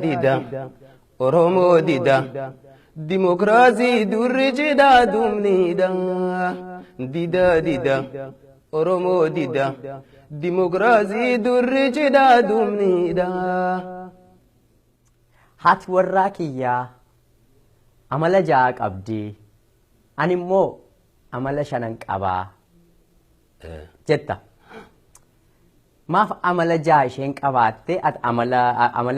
Dida Oromoo dida dimokiraasii durri cidhaa dumniidha. Dida dida Oromoo dida dimokiraasii durri cidhaa dumniidha. Haati warraa kiyyaa amala 6 qabdi. Ani immoo amala 5 qabaa jetta. Maaf amala 6 isheen qabaatte, ati amala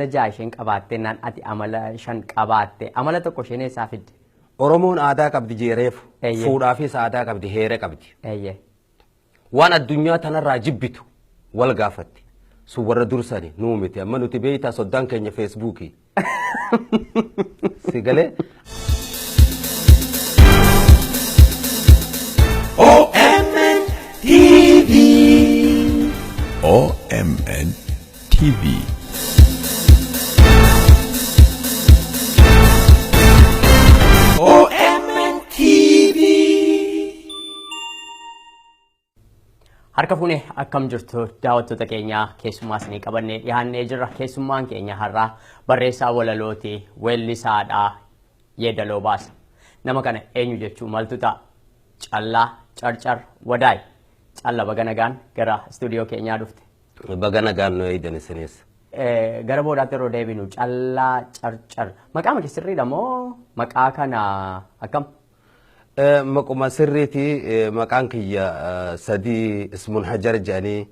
6 isheen qabaatte naan ati amala 5 qabaatte, amala 1 isheen eessaa fidde? Oromoon aadaa qabdi jeereef, fuudhaafis aadaa qabdi, heera qabdi. Waan addunyaa tanarraa jibbitu wal gaafatti. Sun warra dursani nuu miti. Amma nuti beektaa soddaan keenya Feesbuukii. Si galee? OMN TV. OMN TV. OMN TV. Harka fuunee akkam jirtu daawwattoota keenyaa, keessummaa isinii qabannee dhiyaannee jirra. Keessummaan keenya har'aa barreessaa walalooti, weellisaadhaa, yeedaloo baasa. Nama kana eenyu jechuu maltu ta'a? Callaa Carcar Wadaay. Calla, baga nagaan gara istuudiyoo keenyaa dhufte. Baga nagaan nu eeydan isinis. Gara boodaatti yeroo deebinu, Callaa Carcar. Maqaa kee sirriidha moo maqaa kana akkam? Maquma sirriiti. Maqaan kiyya sadii, Ismun Hajar jedhanii,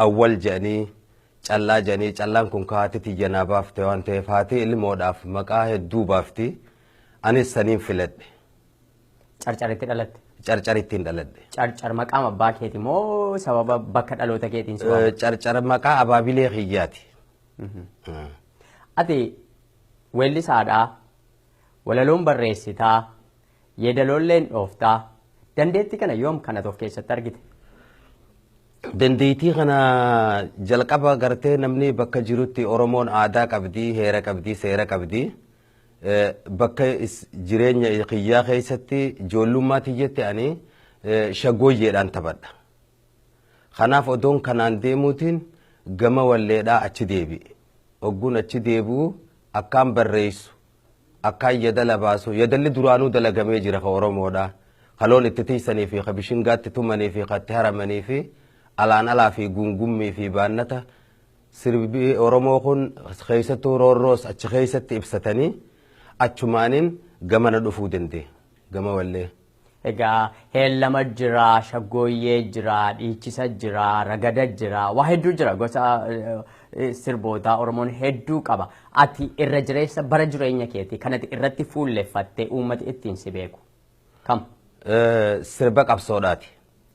Awwal jedhanii, Callaa jedhanii. Callaan kun haati tiyya naa baafte waan ta'eef, haati ilmoodhaaf maqaa hedduu baafti. Anis saniin filadhe. Carcaritti dhalatte? Carcarittiin dhaladhe. Carcar maqaa abbaa keeti moo sababa bakka dhaloota keetiin si waamamu? Carcar maqaa abaabilee kiyyaati. Ati weellisaadhaa, walaloon barreessitaa, yeedaloolleen dhooftaa, dandeettii kana yoom kanatu of keessatti argite? Dandeettii kana jalqaba gartee namni bakka jirutti Oromoon aadaa qabdi, heera qabdi, seera qabdi. Bakka jireenya kiyyaa keessatti ijoollummaa tiyyatti ani shagooyyeedhaan taphadha. Kanaaf odoon kanaan deemuutiin gama walleedhaa achi deebi'e. Hogguun achi deebi'u akkaan barreessu, akkaan yadala baasu, yadalli duraanuu dalagamee jira ka Oromoodha. Kaloon itti tiisanii fi ka bishingaatti tumanii fi ka itti haramanii fi alaan alaa fi gungummii fi baannata sirbi Oromoo kun keessattuu roorroos achi keessatti ibsatanii achumaaniin gamana dhufuu danda'e. Gama wallee. Egaa heellama jira, shaggooyyee jira, dhiichisa jira, ragada jira, waa hedduu jira, gosa sirbootaa Oromoon hedduu qaba. Ati irra jireessa bara jireenya keetii kanati irratti fuulleffattee uummati ittiin si beeku kam? Sirba qabsoodhaati.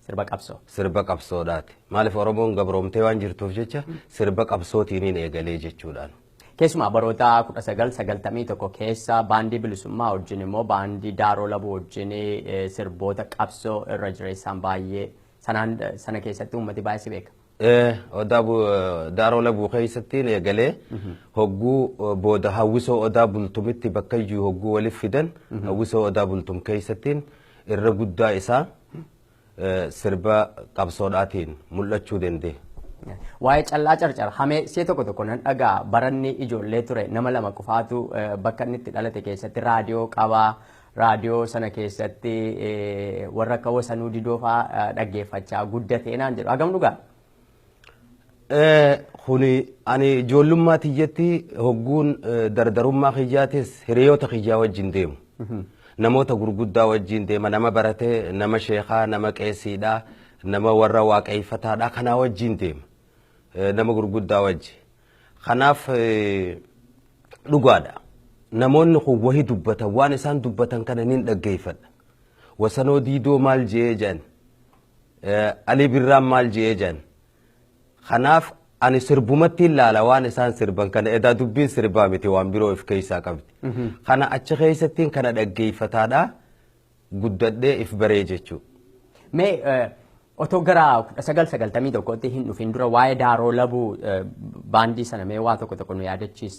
Sirba qabsoo. Sirba qabsoodhaati. Maaliif, Oromoon gabroomtee waan jirtuuf jecha sirba qabsootiin eegalee jechuudhaan. Keessumaa baroota 1991 keessa baandii bilisummaa wajjin immoo baandii Daaroo Labuu wajjin sirboota qabsoo irra jireessaan baay'ee sanaan sana keessatti uummati baay'ee si beeka. Odaa Daaroo Labuu keessatti eegalee, hogguu booda hawwisoo Odaa Bultumitti bakka iyyuu hogguu waliif fidan, hawwisoo Odaa Bultum keessattiin irra guddaa isaa sirba qabsoodhaatiin mul'achuu danda'e. Waa'ee Callaa Carcar hamee si'a tokko tokko nan dhagaa. Baranni ijoollee ture nama lama qofaatu bakka inni itti dhalate keessatti raadiyoo qabaa. Raadiyoo sana keessatti warra akka Wasanuu Didoo fa'aa dhaggeeffachaa guddatee naan jedhu. Hagam dhugaa? Kuni ani ijoollummaa tiyyatti hogguun dardarummaa kiyyaatis hiriyoota kiyyaa wajjin deemu. Namoota gurguddaa wajjin deema, nama baratee, nama sheekaa, nama qeesiidhaa, nama warra waaqeeffataadhaa kanaa wajjin deema. Nama gurguddaa wajji. Kanaaf dhugaadha. Namoonni kun wahii dubbatan, waan isaan dubbatan kana nin dhaggeeffadha. Wasanoo Diidoo maal je'ee jedhan. Alii Birraan maal je'ee jedhan. Kanaaf ani sirbumatti ilaala waan isaan sirban kana, edaa dubbiin sirbaa miti, waan biroo of keessaa qabdi. Kana achi keessattiin kana dhaggeeffataadha guddadhee if baree jechuudha. Mee Otoo gara 1991tti hin dhufin dura waa'ee Daaroo Labuu baandii sana mee waa tokko tokko nu yaadachiis,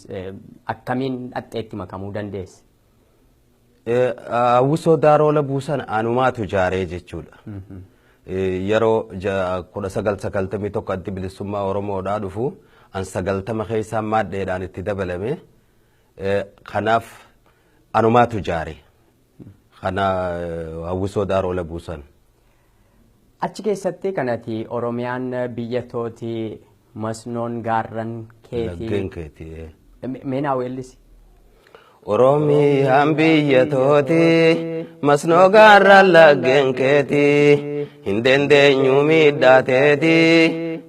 akkamiin dhaxxeetti makamuu dandeesse? Hawwisoo Daaroo Labuu sana anumaatu ijaaree jechuudha. Yeroo 1991 Addi Bilisummaa Oromoodhaa dhufu an 90 keessaa maadheedhaan itti dabalame. Kanaaf anumaatu ijaare. Kana hawwisoo Daaroo Labuu sana. Achi keessatti kanati Oromiyaan biyya tooti, masnoon gaarran keetii. Laggeen keetii. Mee naa weellisi. Oromiyaan biyya tooti, masnoo gaarran laggeen keetii, hin dandeenyu miidhaa teeti,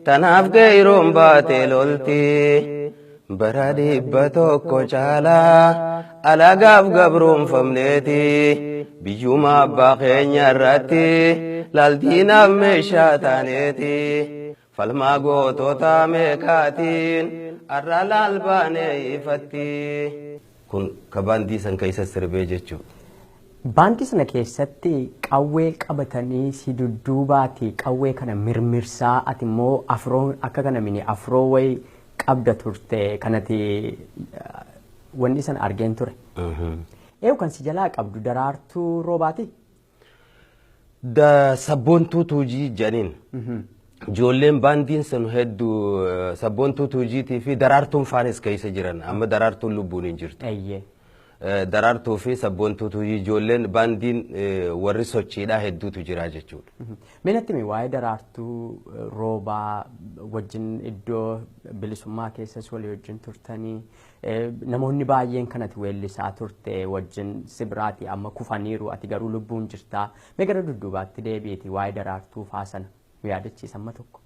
tanaaf geeyiroon baate lolti. Bara 100 caalaa alagaaf gabroonfamneeti, biyyuma abbaa keenya irratti laaldiinaaf meeshaa taaneeti. Falmaa gootota meeqaatiin har'a laal baanee ifatti. Kun ka baandii san keessa sirbee jechuudha. Baandii sana keessatti qawwee qabatanii si dudduubaati qawwee kana mirmirsaa, ati immoo afroo akka kana mini afroo wayi qabda turte kanati wanni sana argeen ture. Eewu kan si jalaa qabdu Daraartuu Roobaati? Sabboontuu Tuujii jedhaniin. Ijoolleen baandiin sun hedduu, Sabboontuu Tuujiitii fi Daraartuun faanis keessa jiran. Amma Daraartuun lubbuun hin jirtu. Daraartuu fi Sabboontuu Tuujii, ijoolleen baandiin warri sochiidhaa hedduutu jira jechuudha. Mee natti himi, waa'ee Daraartuu Roobaa wajjin iddoo bilisummaa keessas walii wajjin turtanii, namoonni baay'een kanatti weellisaa turte wajjin sibiraati amma kufaniiru, ati garuu lubbuun jirtaa. Mee gara dudduubaatti deebi'eeti waa'ee Daraartuu faa sana nu yaadachiisa amma tokko.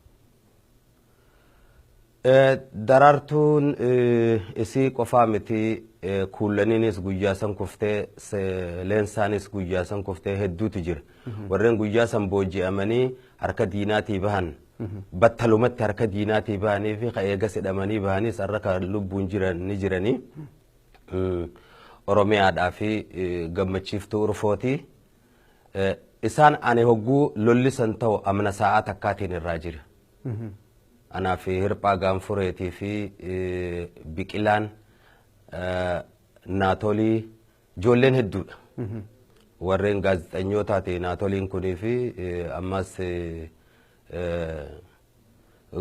Daraartuun isii qofaa miti, kuullaniinis guyyaa san kuftee, leensaanis guyyaa san kuftee, hedduutu jira. Warreen guyyaa san booji'amanii harka diinaatii bahan, battalumatti harka diinaatii bahanii fi ka eegas hidhamanii bahanis har'a kan lubbuun jiran ni jiranii. Oromiyaadhaa fi Gammachiiftuu Urfooti. Isaan ani hogguu lolli san ta'u amna sa'aa takkaatiin irraa jira. Anaa fi Hirphaa Gaanfureetii fi Biqilaan Naatolii, ijoolleen hedduudha. Warreen gaazexeessootaati Naatoliin kunii fi ammas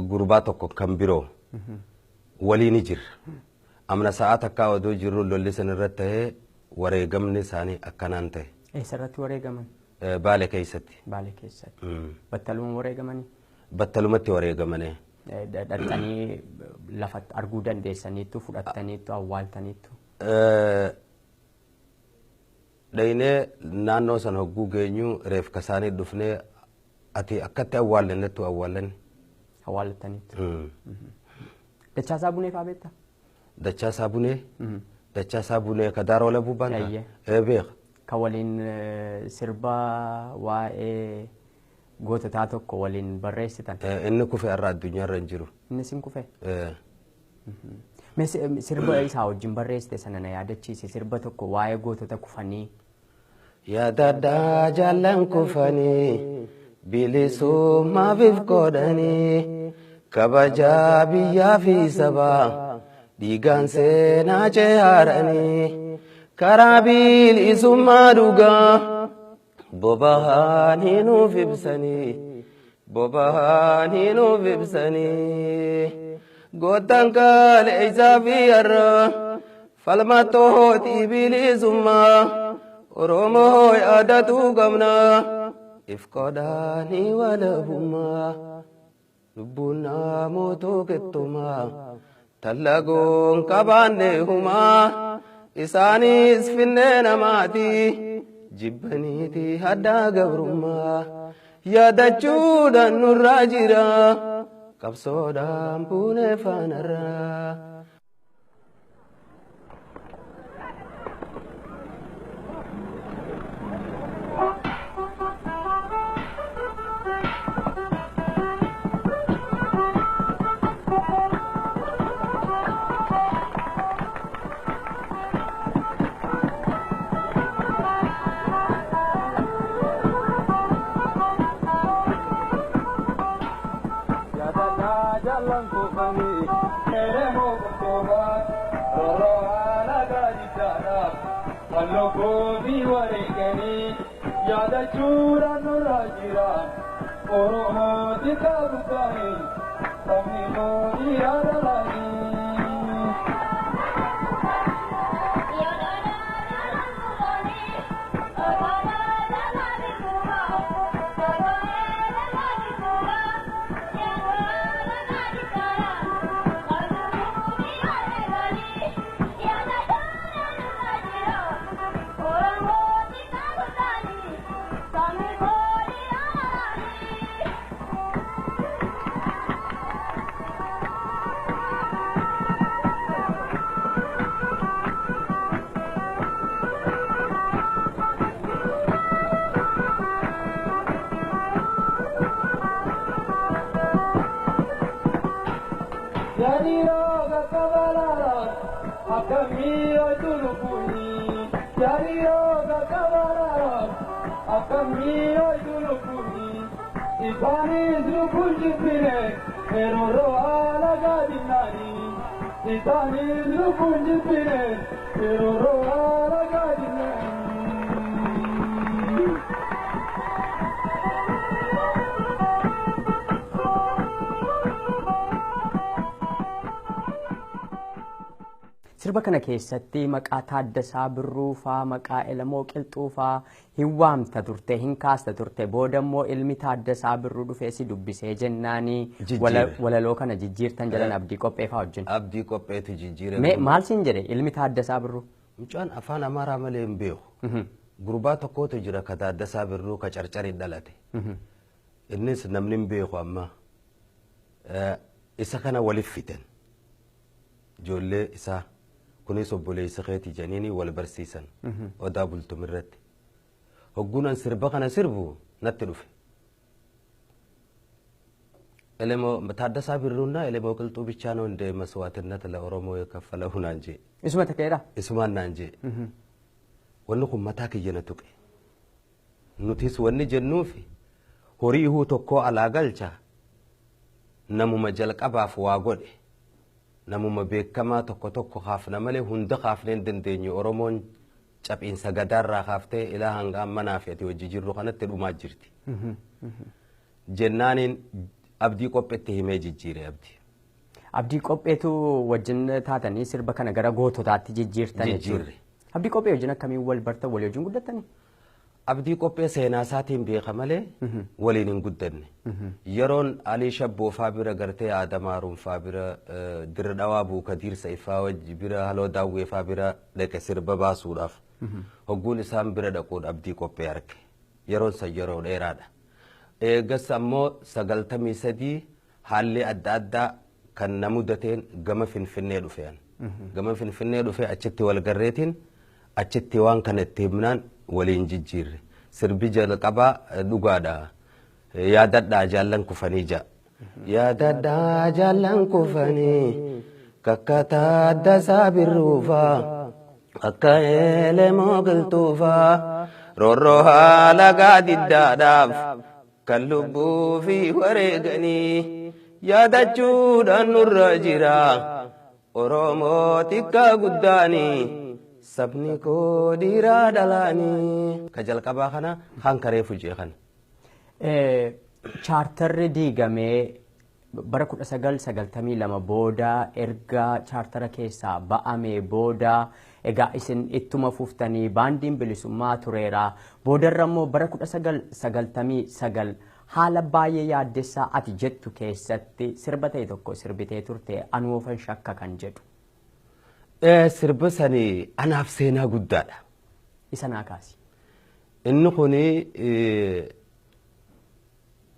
gurbaa tokko kan biroo waliin jirra. Amna sa'aa takkaa odoo jirru lolli san irratti ta'ee wareegamni isaanii akkanaan ta'e. Eessarratti wareegaman? Baale keessatti. Baale keessatti. Battaluma wareegamanii? Battalumatti wareegamanii. Dhaqxanii lafa arguu dandeessaniittu, fudhattaniittu, awwaaltaniittu? Dhaynee naannoo sana hogguu geenyu reefka isaanii dhufnee ati akkatti awwaallanettu awwaallanne. Awwaallattaniittu. Dachaasaa Bunee fa'aa beektaa? Dachaasaa Bunee? Dachaasaa Bunee ka Daaroo Labuu baanta? Ee, beeka. Kan waliin sirba waa'ee goototaa tokko waliin barreessitan. Inni kufe, har'a addunyaarra hin jiru. Innis hin kufe? Mee sirba isaa wajjin barreessite sana na yaadachiise, sirba tokko waa'ee gootota kufanii. Yaadadhaa jaallan kufanii bilisummaaf if godhanii, kabajaa biyyaa fi sabaa dhiigaan seenaa ceehaaranii, karaa bilisummaa dhugaa boba'anii nuuf ibsanii, boba'anii nuuf ibsanii, goottan kaleessaa fi har'a falmattooti bilisummaa Oromoo yaadatu qabna if qodhaanii walabummaa, lubbuun namootuu qixxumaa tallagoon qabaanne humaa, isaanis finnee namaati jibbaniiti haddaa gabrummaa, yaadachuudhaan nurraa jira qabsoodhaan buunee faanarraa. Jaallan kufanii Elemoo Qilxuufaa roorroo haala gaadiddaadhaaf kan lubbuu fi wareeganii yaadachuudhaan nurra jira. Oromoo xiqqaa guddaanii sabni koo dhiiraa dhalaanii. Yariiroo qaqqabalaadhaan akkamii ooltu lubbuuni. Yariiroo qaqqabalaadhaan akkamii ooltu lubbuuni. Isaanis lubbuun jibbine yeroo haala gaadinnaani. Isaanis lubbuun jibbine yeroo haala gaadinnaani. Sirba kana keessatti maqaa Taaddasaa Birruu faa, maqaa Elemoo Qilxuu faa hin waamta turte, hin kaasta turte. Booda immoo ilmi Taaddasaa Birruu dhufee si dubbisee jennaanii Jijjiire. Walaloo kana jijjiirtan jedhan Abdii Qophee faa wajjin. Abdii Qopheetu jijjiire. Mee maal siin jedhe ilmi Taaddasaa Birruu? Mucaan afaan Amaaraa malee hin beeku. Gurbaa tokkotu jira ka Taaddasaa Birruu ka Carcarii dhalate. Innis namni hin beeku amma. Isa kana waliif fidan. Ijoollee isaa kunis obboleessa keetii jedhanii wal barsiisan Odaa Bultum irratti. Hogguun an sirba kana sirbu natti dhufe. Elemoo Taaddasaa Birruunna Elemoo Qilxuu ብቻ ነው እንደ መስዋዕትነት ለኦሮሞ የከፈለው ናን jee. Isuma ta'eedha. Isumaan naan jee. Wanni kun mataa kiyya na tuqe. Nutis wanni jennuufi horii ihuu tokkoo alaa galcha namuma jalqabaaf waa godhe namuma beekamaa tokko tokko kaafna malee hunda kaafnee hin dandeenyu. Oromoon caphiinsa gadaarraa kaaftee ilaa hanga amma naaf ati hojii jirru kanatti dhumaa jirti. Jennaaniin Abdii Qopheetti himee jijjiire Abdii. Abdii Qopheetu wajjin taatanii sirba kana gara goototaatti jijjiirtan jechuudha. Jijjiirre. Abdii Qophee wajjin akkamiin wal bartan, walii wajjin guddattanii? Abdii Qophee seenaa isaatiin beeka malee waliin hin guddanne. Yeroon Alii Shabboo faa bira gartee Aadamaa Ruunfaa bira Dirra Dhawaa Buukadiir Sa'ifaa wajji bira Haloo Daawwee faa bira dhaqe sirba baasuudhaaf. Hogguun isaan bira dhaquun Abdii Qophee arge. Yeroon san yeroo dheeraadha. Eegas ammoo 93 haalli adda addaa kan na mudateen gama Finfinnee dhufeen. Gama Finfinnee dhufee achitti wal garreetiin achitti waan kana itti himnaan waliin jijjiirre. Sirbi jalqabaa dhugaadha. Yaadadhaa jaallan kufanii ja'a. Yaadadhaa jaallan kufanii kakka Taaddasaa Birruufaa akka Elemoo Qilxuufaa roorroo haala gaadiddaadhaaf kan lubbuu fi wareeganii yaadachuudhaan nurra jira. Oromoo xiqqaa guddaanii sabni koo dhiiraa dhalaanii. Ka jalqabaa kana kan karee fujee kana. Chaartarri diigamee bara 1992 booda erga chaartara keessaa ba'amee booda egaa isin ittuma fuftanii baandiin bilisummaa tureera. Boodarra immoo bara 1999 haala baay'ee yaaddessaa ati jettu keessatti sirba ta'e tokko sirbitee turte, anuufan shakka kan jedhu. Sirba sanii anaaf seenaa guddaadha. Isa naa kaasi. Inni kuni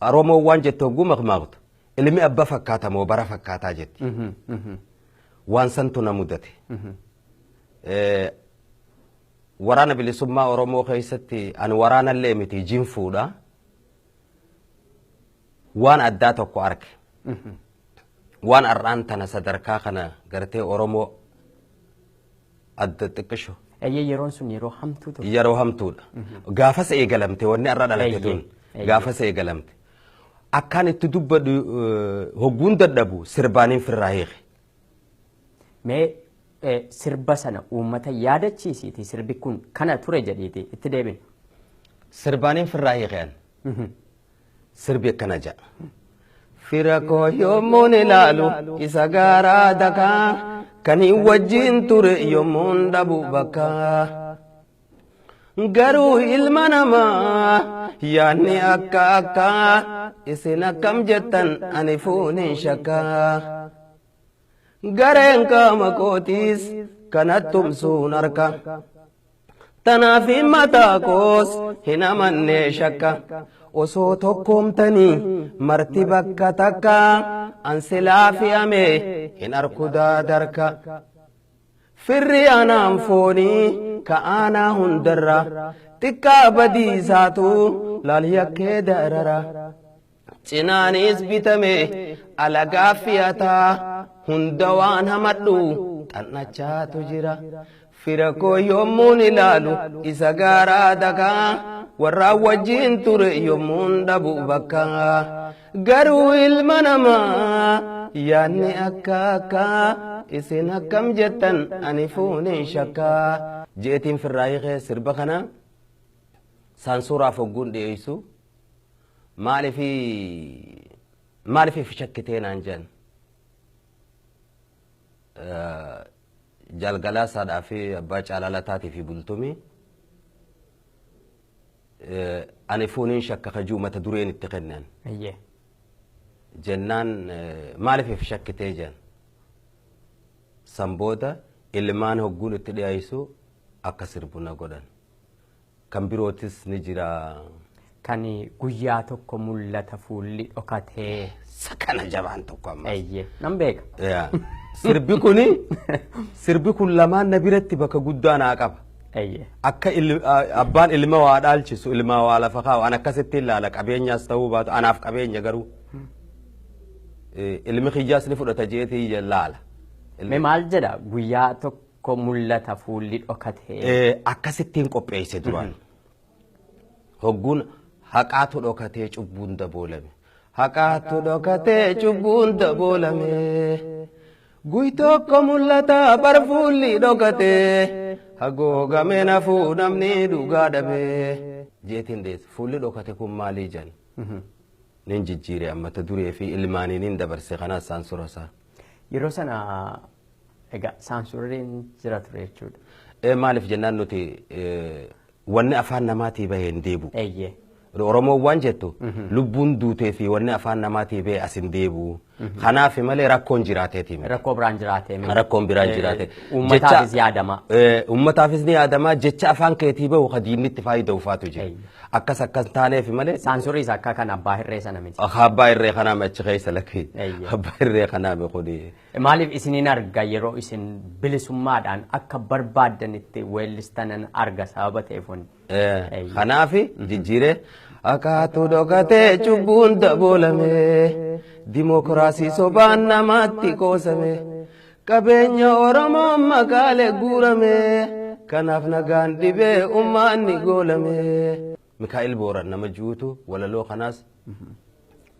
Oromoon waan jette hogguu maqmaaqtu ilmi abbaa fakkaata moo bara fakkaataa jetti. Waan santu na mudate. Waraana Bilisummaa Oromoo keessatti ani waraanallee miti jinfuudha. Waan addaa tokko arge. Waan har'aan tana sadarkaa kana gartee Oromoo adda xiqqisho. Eeyyee, yeroon sun yeroo hamtuu ture. Yeroo hamtuudha. Gaafas eegalamte wanni har'a dhalate tun. Gaafas eegalamte. Akkaan itti dubbadhu hogguun dadhabu sirbaaniin firraa hiike. Mee sirba sana uummata yaadachiisiiti, sirbi kun kana ture jedhiiti itti deebin. Sirbaaniin firraa hiike an. Sirbi akkana jedha. Fira koo yommuun ilaalu isa gaaraa dakaa kan hin wajjin ture yommuun dhabu bakka. Garuu ilma namaa yaadni akka akka isin akkam jettan ani fuuniin shakkaa. Gareen qaama kootiis kanattumsuun harka. Tanaaf mataa koos hin amanne shakka. Osoo tokkoomtanii marti bakka takka an silaa fe'ame hin arku daadarka. Firri anaan foonii ka aanaa hundarra xiqqaa badiisaatu laal yakkee darara. Cinaanis bitame alagaa fi'ataa hunda waan hamadhu xannachaatu jira. Fira koo yommuun ilaalu isa gaaraa dakaa warraa wajjin ture yommuun dhabu bakka. Garuu ilma namaa yaadni akka akka isin akkam jettan ani fuuniin shakkaa. Jeetiin firraa hiikee sirba kana saansuuraaf hogguun dhiyeessu maaliif shakkitee naan jedhan. Jalgalaa saadhaa fi abbaa caalaa lataatii fi bultumii ani fuuniin shakka kajuu mata dureen itti kennan. Jennaan maaliif shakkitee jedhan. San booda ilmaan hogguun itti dhiyeessu akka sirbu na godhan. Kan birootis ni jira. Kan guyyaa tokko mul'ata fuulli dhokatee. Sakana jabaan tokko ammas. Nan beeka. Sirbi kuni sirbi kun lamaan na biratti bakka guddaa naa qaba. Akka abbaan ilma waa dhaalchisu ilma waa lafa kaa'u an akkasitti ilaala, qabeenyaas ta'uu baatu anaaf qabeenya garuu. Ilmi kiyyaas ni fudhata jeetii laala. Mee maal jedha guyyaa tokko mul'ata fuulli dhokatee? Akkasittiin qopheesse duraan. Hogguun haqaatu dhokatee cubbuun daboolame. Haqaatu dhokatee cubbuun daboolame. Guy tokko mul'ata bar fuulli dhokatee. Haguugamee nafuu namni dhugaa dhabee. Jeetiin deesse fuulli dhokate kun maalii jedhan. Nin jijjiire ammata duree fi ilmaanii nin dabarse kanaas saansura isaa. Yeroo sana egaa saansurriin jira ture jechuudha. Maaliif jennaan nuti wanni afaan namaatii bahee hin deebi'u. Oromoon waan jettu lubbuun duutee fi wanni afaan namaatii bahee as hin deebi'u. Kanaaf malee rakkoon jiraateeti. Rakkoo biraan jiraatee. Rakkoon biraan jiraate. Uummataafis yaadama. Uummataafis ni yaadama, jecha afaan keetii bahu ka diinni itti faayida ufaatu jira. Akkas akkas taaneef malee. Saansurriis akka kan abbaa hirree sana miti. Abbaa hirree kanaa achi keessa lakkee. Abbaa hirree kanaa kuni. Maaliif isiniin arga yeroo isin bilisummaadhaan akka barbaaddanitti weellistanan arga sababa ta'eef wanni. Kanaaf jijjiiree akaatu dhokatee cubbuun daboolame. Dimokiraasii sobaan namaatti qoosame. Qabeenya Oromoo magaalee guurame. Kanaaf nagaan dhibee uummanni goolame. Mikaa'el Booran nama juutu walaloo kanaas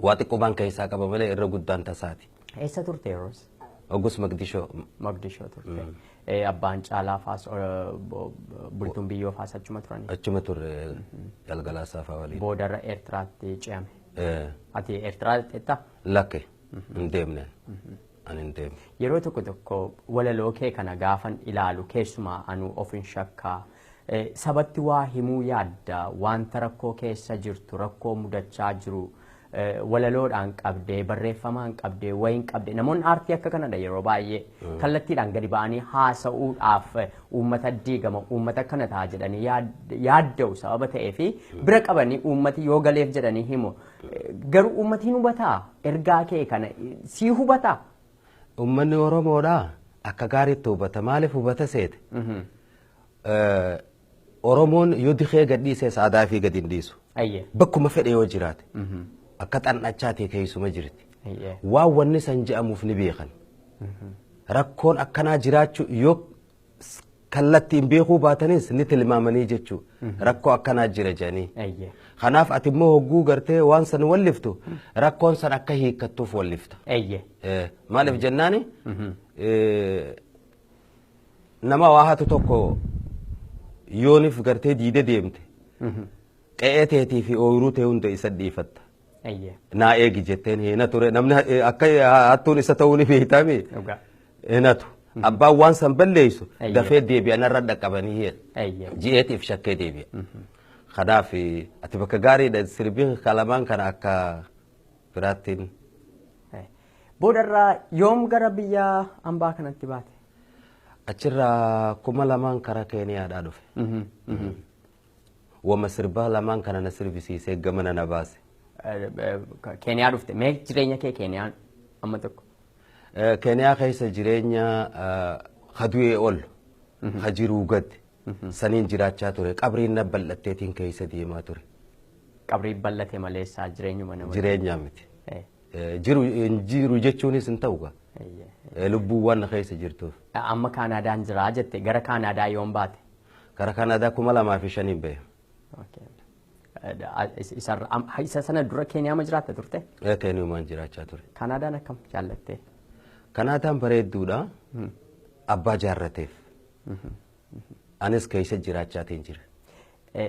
waa xiqqoo baan keessaa qaba malee irra guddaan tasaati. Eessa turte yeroos? Ogus Magdishoo. Magdishoo turte. Abbaan caalaa faas bultuun biyyoo faas achuma turani. Achuma turre galgalaa saafaa waliin. Boodarra Eertiraatti ce'ame. Ati Eertiraa dhaqxeettaa? Lakke hin deemne. Ani hin deemne. Yeroo tokko tokko walaloo kee kana gaafan ilaalu keessumaa anuu of hin shakkaa. Sabatti waa himuu yaadda, wanta rakkoo keessa jirtu, rakkoo mudachaa jiru walaloodhaan qabdee, barreeffamaan qabdee, wayiin qabdee. Namoonni aartii akka kanadha yeroo baay'ee kallattiidhaan gadi ba'anii haasa'uudhaaf uummata diigama, uummata kana ta'a jedhanii yaadda'u sababa ta'ee fi bira qabanii uummati yoo galeef jedhanii himu. Garuu uummati hin hubataa? Ergaa kee kana sii hubataa? Uummanni Oromoodhaa akka gaariitti hubata. Maaliif hubata seete? Oromoon yoo dikee gadhiisee saadaa fi gadi hin dhiisu. Bakkuma fedhe yoo jiraate. Akka xannachaatee keessuma jirti. Waan wanni san je'amuuf ni beekan. Rakkoon akkanaa jiraachuu yoo Kallattiin beekuu baatanis ni tilmaamanii jechuudha. Rakkoo akkanaa jira jedhanii. Kanaaf ati immoo hogguu gartee waan san walliftu rakkoon san akka hiikkattuuf wallifta. Maaliif jennaani nama waa hatu tokko yoonif gartee diide deemte qe'ee teetii fi ooyiruu tee hunda isa dhiifatta. Naa eegi jetteen hina ture namni akka hattuun isa ta'uu ni beektami. Hinatu. Abbaan waan san balleessu dafee deebi'an irra dhaqqabanii ji'eetiif shakkee deebi'a. Kanaaf ati bakka gaariidha sirbiin kalamaan kana akka biraattiin. Boodarraa yoom gara biyya ambaa kanatti baate? Achirraa 2000 karaa Keeniyaadhaa dhufe. Wama sirbaa lamaan kana na sirbisiisee gamana na baase. Keeniyaa dhufte. Mee jireenya kee Keeniyaan amma tokko? Keeniyaa keessa jireenya kadu'ee ol ka jiruu gad saniin jiraachaa ture. Qabriin na bal'atteetiin keessa deemaa ture. Qabrii bal'ate maleessaa jireenyuma nama. Jireenyaa miti. Jiru jechuunis hin ta'u gaa. Lubbuuwwan keessa jirtuuf. Amma Kaanaadaan jiraa jette gara Kaanaadaa yoom baate? Gara Kaanaadaa 2005 bahe. Isa sana dura Keeniyaa ma jiraatta turte? Keeniyumaan jiraachaa ture. Kaanaadaan akkam jaallattee? Kaanaadaan bareedduudha. Abbaa jaarrateef. Anis keessa jiraachaatiin jira.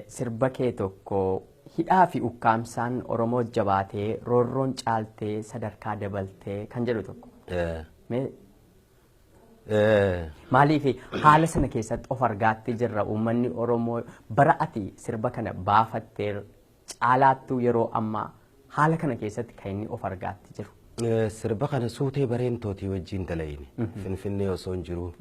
Sirba kee tokko hidhaa fi ukkaamsaan Oromoo jabaatee roorroon caaltee sadarkaa dabaltee kan jedhu tokko. Maaliif haala sana keessatti of argaatti jirra uummanni Oromoo bara ati sirba kana baafattee caalaattuu yeroo ammaa haala kana keessatti kan inni of argaatti jiru. Sirba kana suutee bareentootii wajjin dalayne Finfinnee osoo hin jiru.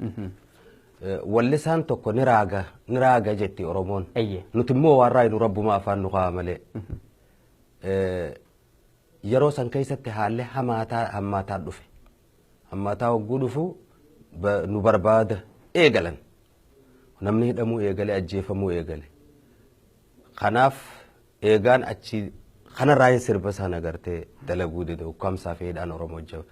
Wallisaan tokko ni raaga jetti Oromoon. Nuti immoo waan raayinu rabbuma afaan nu ka'a malee. Yeroo san keessatti haalli hammaataa dhufe. Hammaataa hogguu dhufu nu barbaada eegalan. Namni hidhamuu eegale ajjeefamuu eegale. Kanaaf eegaan achi kanarraa hin sirba sana gartee dalaguu dide ukkaamsaa fi hidhaan Oromoo jaba.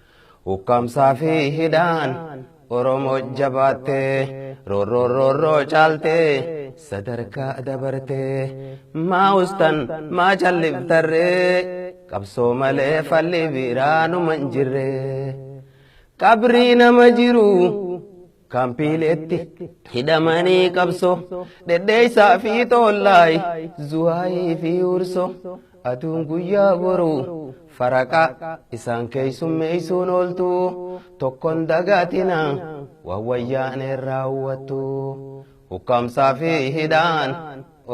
Ukkaamsaa fi hidhaan Oromoo jabaattee roorroo roorroo caaltee sadarkaa dabartee maa ustan maa calliftarree qabsoo malee falli biraanuma hin jirree. Qabrii nama jiru kaampiileetti hidhamanii qabsoo dhedheessaa fi toollaay zuwaayii fi ursoo aduun guyyaa boruu faraqa isaan keessummeessuun ooltu tokkoon dagaatina waan wayyaan irraa hawwattu ukkaamsaa fi hidhaan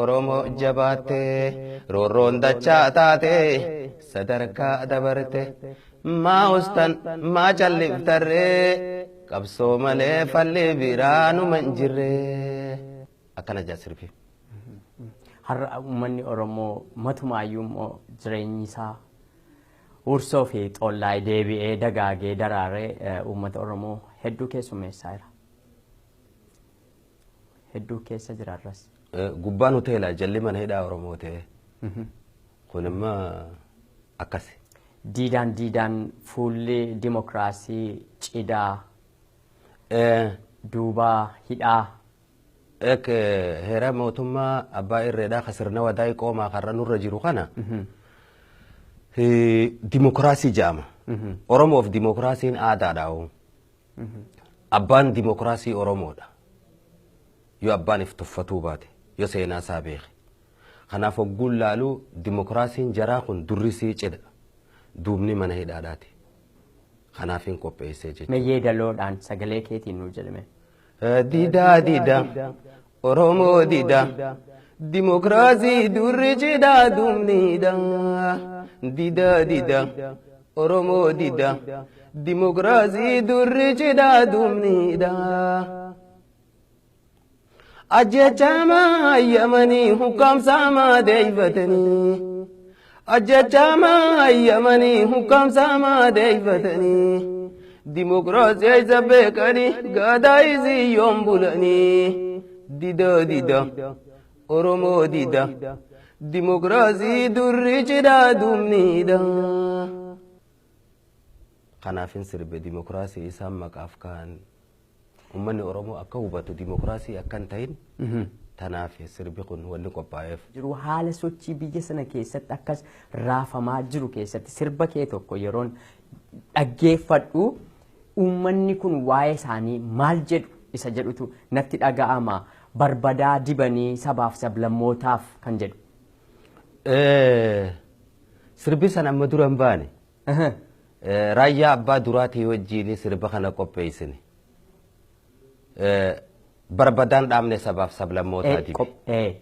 Oromoo jabaattee roorroon dachaa taatee sadarkaa dabarte. Maa ustan maa calliftarree qabsoo malee falli biraanuma hin jirree. Akkana jaa sirbi. Har'a uummanni Oromoo matumaayyuu immoo jireenyi isaa ursoo fi xollaay deebi'ee dagaagee daraaree uummata Oromoo hedduu keessummeessaa jira. Hedduu keessa jira har'as. Gubbaan hoteelaa jalli mana hidhaa Oromoo ta'e. Kun immoo akkasi. Diidaan diidaan fuulli dimokiraasii cidaa duubaa hidhaa. Heera mootummaa abbaa irreedhaa ka sirna wadaa'ii qoomaa karra nurra jiru kana dimokiraasii jedhama. Oromoof dimokiraasiin aadaadha. Abbaan dimokiraasii Oromoodha. Yoo abbaan if tuffatuu baate yoo seenaa isaa beeke. Kanaaf hogguun laaluu dimokiraasiin jaraa kun durrisii cidha. Duubni mana hidhaadhaati. Kanaaf hin qopheessee jechuudha. Mee yeedaloodhaan sagalee keetiin nuu jedhame. Diidaa diidaa Oromoo diidaa dimokiraasii durri cidhaa duubniidha. Diidaa diidaa Oromoo diidaa dimokiraasii durri cidhaa duubniidha. Ajjechamaa hayyamanii hukkaamsaamaa deeyfatanii. Ajjechamaa hayyamanii hukkaamsaamaa deeyfatanii. Dimokiraasii isa beekanii gadaa isii yoom bulanii. Diida diida Oromoo diida dimokiraasii durri cidhaa duubniidha. Kanaafin sirbe dimokiraasii isaan maqaaf ka'an. Uummanni Oromoo akka hubatu dimokiraasii akka hin ta'in tanaaf sirbi kun wanni qophaa'eef. Jiru haala sochii biyya sana keessatti akkas raafamaa jiru keessatti sirba kee tokko yeroon dhaggeeffadhu uummanni kun waa'ee isaanii maal jedhu isa jedhutu natti dhaga'ama. Barbadaa dibanii sabaaf sablammootaaf kan jedhu. Sirbi san amma dura hin baane. Raayyaa abbaa duraatii wajjin sirba kana qopheessine. Barbadaan dhaabne sabaaf sablammootaa dibe.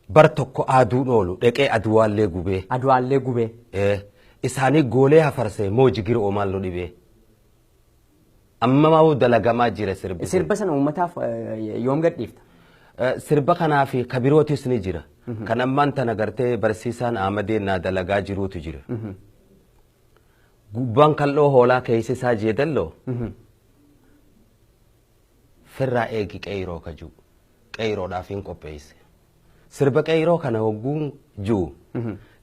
Bar tokko aduun oolu dheqee aduwaallee gubee. Aduwaallee gubee. Isaanii goolee hafarsee moo jigira oomaan nu dhibee. Amma maa'uu dalagamaa jira sirbi. Sirba sana uummataaf yoom gadhiifta? Sirba kanaa fi kabirootis ni jira. Kan ammaan tana gartee barsiisaan Ahmadeen naa dalagaa jiruutu jira. Gubbaan kal'oo hoolaa keessa isaa jeedalloo. Firraa eegi qeyroo ka jiru. Qeyroodhaaf hin qopheesse. Sirba qeyroo kana hogguun jiru.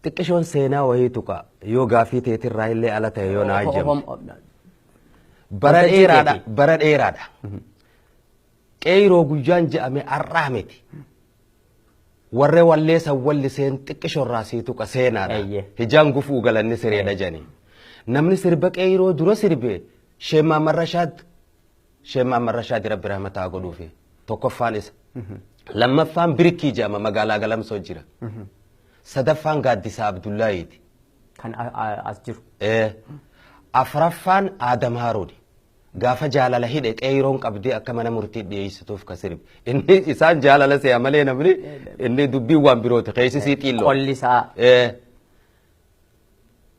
Xiqqishoon seenaa wayii tuqa yoo gaafii teetirraa illee ala ta'e yoo naa ajjamte. Bara dheeraadha. Bara dheeraadha. Qeyroo guyyaan je'ame har'aa miti. Warree walleessan walliseen xiqqishoorraa sii tuqa seenaadha. Hijaan gufuu galanni sireedha jedhani. Namni sirba qeyroo dura sirbe Sheemaa Marrashaad Sheemaa Marrashaad Rabbi rahmataa godhuufi tokkoffaan isa. Lammaffaan Birkii jedhama magaalaa Galamsoo jira. Sadaffaan Gaaddisaa Abdullaahiiti. Kan as jiru. Afraffaan Aadam Haaruuni. Gaafa jaalala hidhe qeeyroon qabdee akka mana murtii dhiyeessituuf ka sirbe. Inni isaan jaalala se'a malee namni inni dubbiin waan birooti keessisii xiilloo. Qolli isaa.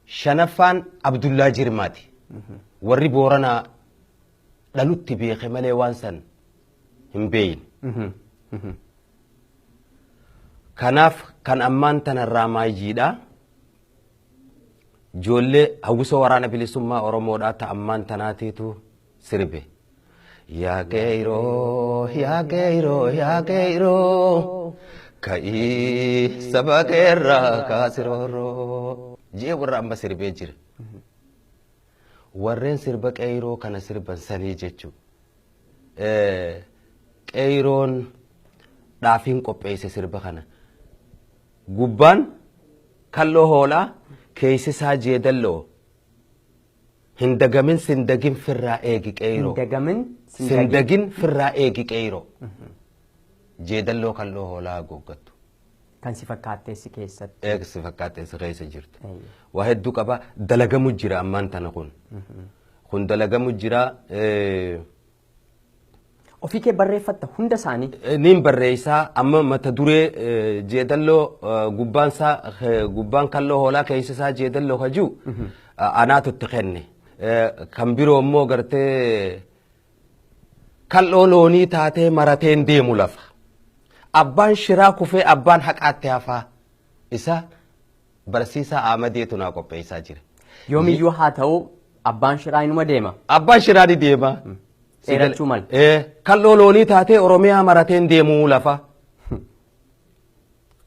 Shanaffaan Abdullaa Jirmaati. Warri Booranaa dhalutti beeke malee waan san hin beeyne. Kanaaf kan ammaan tanarraa maayyiidha. Ijoollee hawwisoo waraana bilisummaa Oromoodhaa ta ammaan tanaatiitu sirbe. Yaa qeyroo, yaa qeyroo, yaa qeyroo, ka'ii saba keerraa kaasirooroo. Jee warra amma sirbee jira. Warreen sirba qeyroo kana sirban sanii jechuudha. Qeyroon dhaafiin qopheesse sirba kana. Gubbaan kalloo hoolaa keessi isaa jeedalloo. Hin dagamin sindagin firraa eegi qeyroo. Hin dagamin sindagin firraa eegi qeyroo. Jeedalloo kalloo hoolaa haguuggattu. Kan si fakkaatteessi keessatti. Eegi si fakkaatteessi keessa jirtu. Waa hedduu qaba dalagamu jira ammaan tana kun. Kun dalagamu jira. Ofii kee barreeffatta hunda isaanii? Niin barreessaa amma mata duree jeedalloo gubbaan isaa gubbaan kalloo hoolaa keessa isaa jeedalloo ka jiru anaatu itti kenne. Kan biroo immoo gartee kalloo loonii taatee marateen deemu lafa. Abbaan shiraa kufee abbaan haqaatti hafaa. Isa barsiisaa Ahmadeetu naa qopheessaa jira. Yoomiyyuu haa ta'u abbaan shiraa inuma deema. Abbaan shiraa ni deema. Dheerachuu mala. Kalloo loonii taatee Oromiyaa marateen deemuu lafa.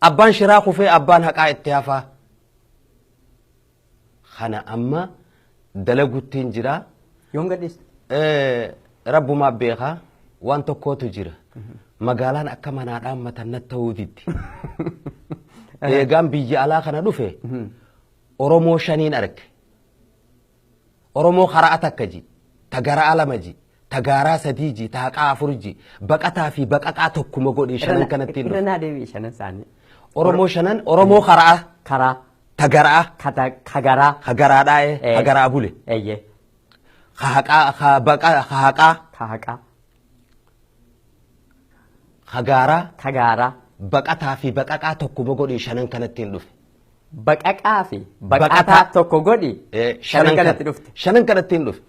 Abbaan shiraa kufee abbaan haqaa itti hafaa. Kana amma dalaguttiin jira. Yoom gadhiista? Rabbumaa beekaa waan tokkootu jira. Magaalaan akka manaa dhaammatan natti ta'uu diddi. Eegaan biyya alaa kana dhufe Oromoo shaniin arge. Oromoo karaa takka ji, ta garaa lama ji, ta gaaraa sadii ji, ta haqaa afur ji, baqataa fi baqaqaa tokkuma godhi shanan kanatti hin Irra dhufe. naa deebi'i shanan isaanii. Oromoo shanan Oromoo karaa Karaa. ta garaa Ka garaa. ka garaadhaa ka garaa bule Eeyyee. ka haqaa ka baqa ka haqaa Ka haqaa. ka gaaraa Ka gaaraa. baqataa fi baqaqaa tokkuma godhi shanan kanatti hin dhufe. Baqaqaa fi baqataa tokko godhi shanan kanatti dhufte. Shanan kanatti hin dhufe.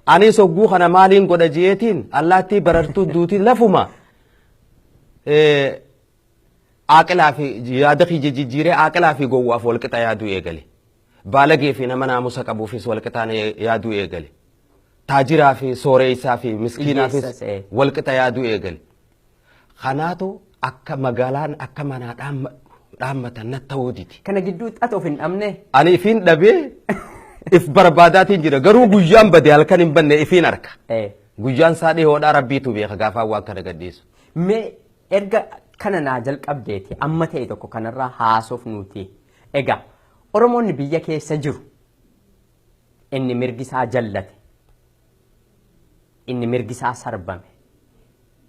Anis hogguu kana maaliin godha jeetiin allaattii barartuu duutii lafuma aaqilaa fi yaada kiyya jijjiiree aaqilaa fi gowwaaf walqixa yaaduu eegale. Baalagee fi nama naamusa qabuufis walqixaan yaaduu eegale. Taajiraa fi sooreessaa fi miskiinaafis Hiyyeessas, eh. walqixa yaaduu eegale. Kanaatu akka magaalaan akka manaa dhaammatan natti ta'uu didi. Kana gidduutti ati of hin dhabne? Ani ifiin dhabee if barbaadaatiin jira. Garuu guyyaan bade halkan hin banne ifiin arka. Guyyaan isaa dhihoodhaa, Rabbiitu beeka gaafaan waan kana gadhiisu. Mee erga kana naa jalqabdeeti amma ta'e tokko kanarraa haasofnuuti. Egaa Oromoonni biyya keessa jiru inni mirgi isaa jallate, inni mirgi isaa sarbame,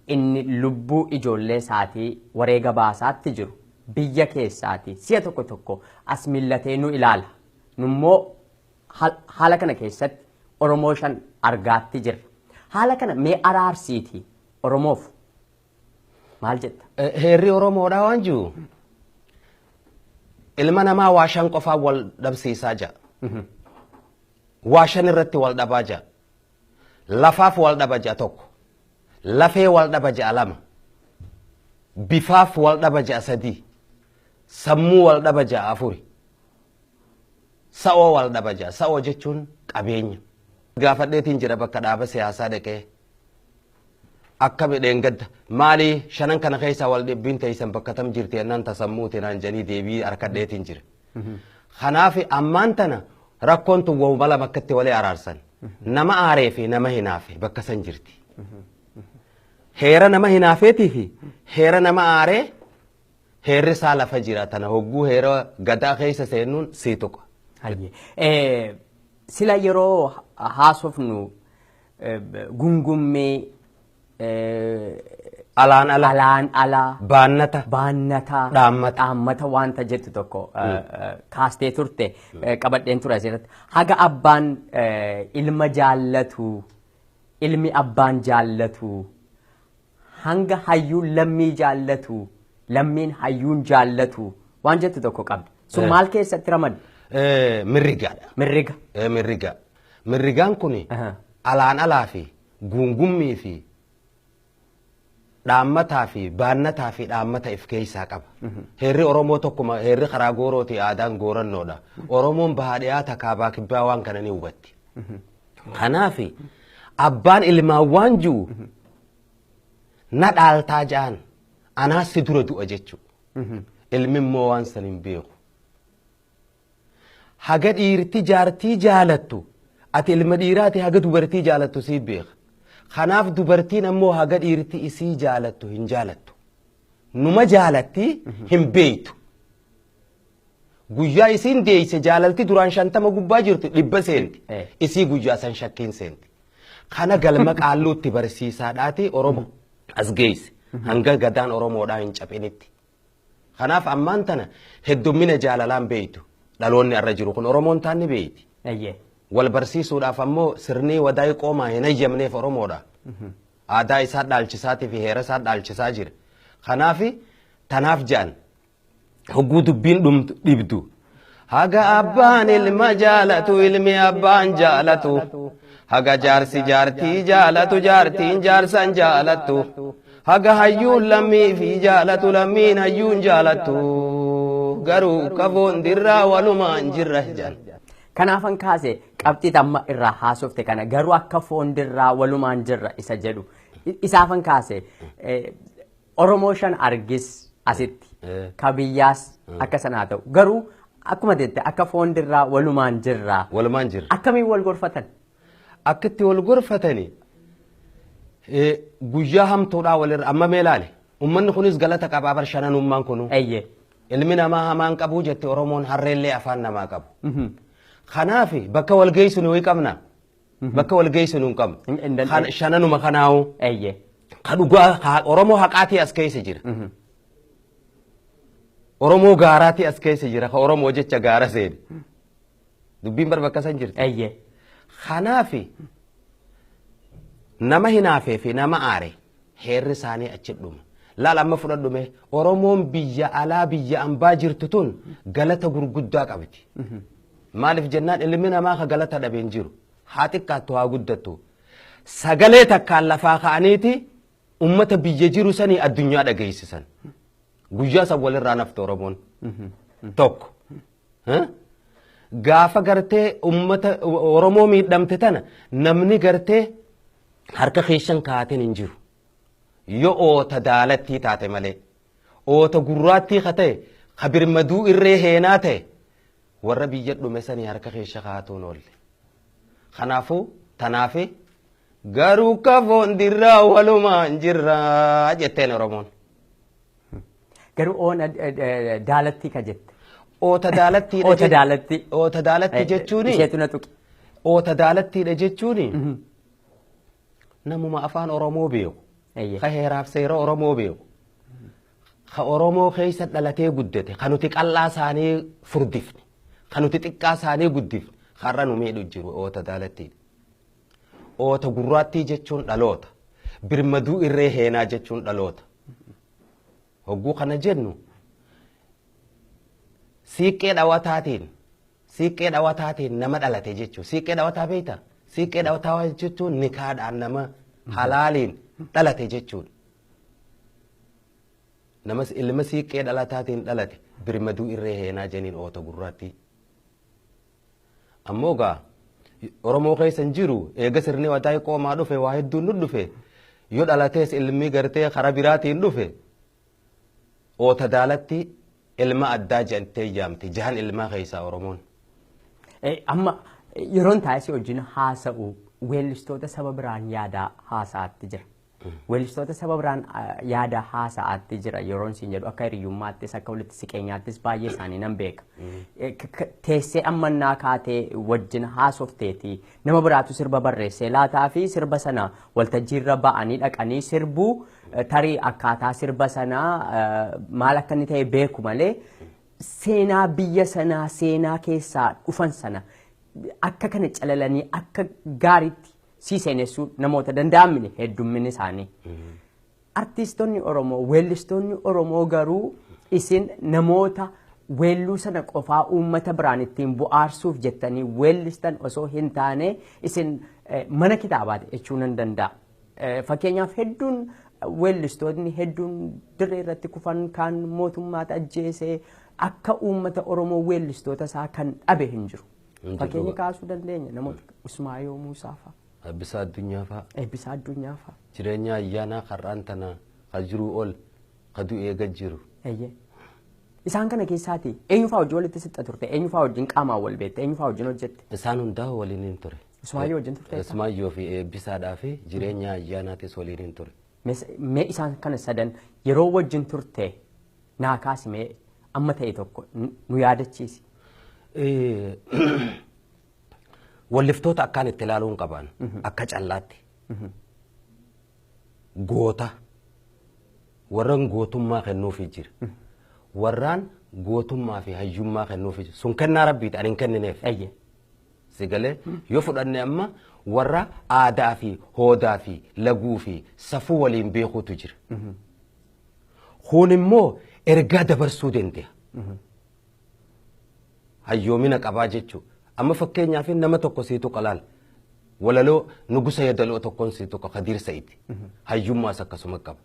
inni lubbuu ijoollee isaatii wareega baasaatti jiru biyya keessaati si'a tokko tokko as millatee nu ilaala. Nummoo haala kana keessatti Oromoo shan argaatti jirra. Haala kana mee araarsiiti Oromoof maal jetta? Heerri Oromoodhaa waan jiru ilma namaa waa shan qofaan wal dhabsiisaa jira. Waa shan irratti wal dhabaa jira. Lafaaf wal dhaba ja'a tokko. Lafee wal dhaba ja'a lama. Bifaaf wal dhaba ja'a sadii. Sammuu wal dhaba ja'a afuri. Sa'oo wal dhaba ja'a. Sa'oo jechuun qabeenya. Gaafadheetiin jira bakka dhaaba siyaasaa dhaqee. Akka midheen gadda maali shanan kana keessaa wal dhibbiin teessan bakka tam jirti jennaan tasammuuti naan jedhanii deebii harkadheetiin jira. Kanaaf ammaan tana rakkoon tun wahuma lama akkatti walii araarsan. Nama aaree fi nama hinaafe bakka san jirti. Heera nama hinaafeetii fi heera nama aaree heerri isaa lafa jira, tana hogguu heera gadaa keessa seenuun sii tuqa. Hayyee. Sila yeroo haasofnu gungummee, Alaan ala. Alaan alaa. Baannata. Baannataa. Dhaammata. Dhaammata wanta jettu tokko kaastee turte, qabadheen ture asirratti. Haga abbaan ilma jaallatu, ilmi abbaan jaallatu, hanga hayyuun lammii jaallatu, lammiin hayyuun jaallatu waan jettu tokko qabda. Sun maal keessatti ramadda? Mirrigaadha. Mirriga. Mirriga. Mirrigaan kun alaan alaa fi gungummii fi dhaammataa fi baannataa fi dhaammata if keessaa qaba. Heerri Oromoo tokkuma, heerri karaa goorooti, aadaan goorannoodha. Oromoon bahaa dhiyaata kaabaa kibbaa waan kana ni hubatti. Kanaaf abbaan ilmaan waan jiru na dhaaltaa ja'an anaas si dura du'a jechuudha. Ilmi immoo waan san hin beeku. Haga dhiirti jaartii jaalattu, ati ilma dhiiraati, haga dubartii jaalattu sii beeka. Kanaaf dubartiin ammoo haga dhiirti isii jaalattu hin jaalattu. Numa jaalatti hin beeytu. Guyyaa isiin deeyse jaalalti duraan 50 gubbaa jirtu 100 seenti. Isii guyyaa san shakkiin seenti. Kana galma qaalluutti barsiisaadhaati Oromoo as geesse. Hanga gadaan Oromoodhaa hin caphinitti. Kanaaf ammaan tana heddummina jaalalaan beeytu. Dhaloonni irra jiru kun Oromoon taan ni beeyti. Wal barsiisuudhaaf ammoo sirni wadaa'ii qoomaa hin hayyamneef Oromoodha. Aadaa isaa dhaalchisaatii fi heera isaa dhaalchisaa jira. Kanaaf tanaaf ja'an hogguu dubbiin dhumtu dhibdu. Haga abbaan ilma jaalatu, ilmi abbaan jaalatu. Haga jaarsi jaartii jaalatu, jaartiin jaarsan jaalattu. Haga hayyuun lammii fi jaalatu, lammiin hayyuun jaalattu. Garuu kafoon dirraa walumaan jirra jedhan. Kanaafan kaase qabxii amma irraa haasofte kana, garuu akka foon dirraa walumaan jirra isa jedhu isaafan kaase. Oromoo shan argis asitti ka biyyaas akka sanaa ta'u, garuu akkuma jette akka foon dirraa walumaan jirra. Walumaan jirra. Akkamiin wal gorfatan? Akka itti wal gorfatani guyyaa hamtuudhaa walirra amma mee ilaali. Uummanni kunis galata qabaa bar shananummaan kunu. Ilmi namaa hamaan qabuu jette Oromoon, harreellee afaan namaa qabu. Kanaaf bakka wal geessu nuyi qabna. Bakka wal geessu nu hin qabnu. Hin dandeenye. Shananuma kanaawu. Ka dhugaa Oromoo haqaatii as keessa jira. Oromoo gaaraatii as keessa jira. Ka Oromoo jecha gaara seene. Dubbiin bar bakka san jirti. Kanaaf nama hinaafee fi nama aare heerri isaanii achi dhuma. Laal amma fudhadhume, Oromoon biyya alaa biyya ambaa jirtu tun galata gurguddaa qabdi. Maaliif jennaan ilmi namaa ka galata dhabeen jiru. Haa xiqqaattu haa guddattu. Sagalee takkaan lafaa ka'aniiti ummata biyya jiru sanii addunyaa dhageessisan. Guyyaa san walirraa nafte Oromoon. Tokko. Gaafa gartee ummata Oromoo miidhamte tana namni gartee harka keessan kaateen hin jiru. Yoo oota daalattii taate malee, oota gurraattii ka ta'e, ka birmaduu irree heenaa ta'e, warra biyya dhume sanii harka keessa kaatuun oolle. Kanaafuu tanaafi Garuu kafoon dirraa walumaan jirraa jetteen Oromoon. Garuu oona daalatti ka jette. Oota daalattiidha. Oota daalatti. Oota daalatti jechuuni. Isheetu na tuqe. Oota daalattiidha jechuuni. Namuma afaan Oromoo beeku. Ka heeraaf seera Oromoo beeku. Ka Oromoo keessa dhalatee guddate. Ka nuti qal'aa isaanii furdifne. Ka nuti xiqqaa isaanii guddifne. Har'a nu miidhu jiru oota daalattiidha. Oota gurraattii jechuun dhaloota. Birmaduu irree heenaa jechuun dhaloota. Hogguu kana jennu siiqqee dhawataatiin nama dhalate jechuudha. Siiqqee dhawataa beektaa? Siiqqee dhawataa jechuun nikaadhaan nama halaaliin dhalate jechuudha. Namas ilma siiqqee dhalataatiin dhalate birmaduu irree heenaa jeniin oota gurraattii. Ammoo gaa Oromoo keessa hin jiru eega sirni wataa qoomaa dhufe waa hedduun nu dhufe yoo dhalatees ilmi gartee karaa biraatiin dhufe oota daalatti ilma addaa jettee yaamti jahan ilmaa keessaa Oromoon. Amma yeroon taasise wajjin haasa'u weellistoota saba biraan yaadaa haasa'aatti jira. Weellistoota saba biraan yaada haasa'aatti jira yeroon siin jedhu akka hiriyyummaattis akka walitti siqeenyaattis baay'ee isaanii nan beeka. Teessee ammannaa kaatee wajjin haasofteeti nama biraatu sirba barreessee laataa fi sirba sana waltajjiirra ba'anii dhaqanii sirbuu tarii akkaataa sirba sanaa maal akka inni ta'e beeku malee seenaa biyya sanaa seenaa keessaa dhufan sana akka kana calalanii akka gaariitti si seenessuu namoota danda'amne heddumminni isaanii. Artiistonni Oromoo, weellistoonni Oromoo garuu isin namoota weelluu sana qofaa uummata biraan ittiin bu'aarsuuf jettanii weellistan osoo hin taane isin mana kitaabaati jechuu nan danda'a. Fakkeenyaaf hedduun weellistoonni hedduun dirree irratti kufan kan mootummaatu ajjeese akka uummata Oromoo weellistoota isaa kan dhabe hin jiru. Fakkeenya kaasuu dandeenya namoota Usmaayoo Muusaa fa'a. Eebbisaa Addunyaa fa'a. Eebbisaa Addunyaa fa'a. Jireenya ayyaanaa har'aan tana ka jiruu ol ka du'ee gad jiru. Isaan kana keessaati eenyu fa'aa wajjin walitti siqxa turte eenyu fa'aa wajjin qaamaan wal beekte eenyu fa'aa wajjin hojjette. Isaan hundaa waliin hin ture. Usmaayyoo wajjin turte. Usmaayyoo fi eebbisaadhaa fi jireenya ayyaanaatis waliin hin ture. Mee isaan kana sadan yeroo wajjin turte naa kaasi mee amma ta'e tokko nu yaadachiisi. Walliftoota akkaan itti ilaaluun qaban akka callaatti goota warraan gootummaa kennuufii jira warraan gootummaa fi hayyummaa kennuufii jira sun kennaa rabbiiti ani hin kennineef. Sigalee yoo fudhanne amma warra aadaa fi hoodaa fi laguu fi safuu waliin beekuutu jira. Kun immoo ergaa dabarsuu danda'a. Hayyoomina qabaa jechuudha. Amma fakkeenyaaf nama tokko siitu qalaal walaloo nugusa yadaloo tokkoon siitu Kadiir Sa'iid hayyummaas akkasuma qaba.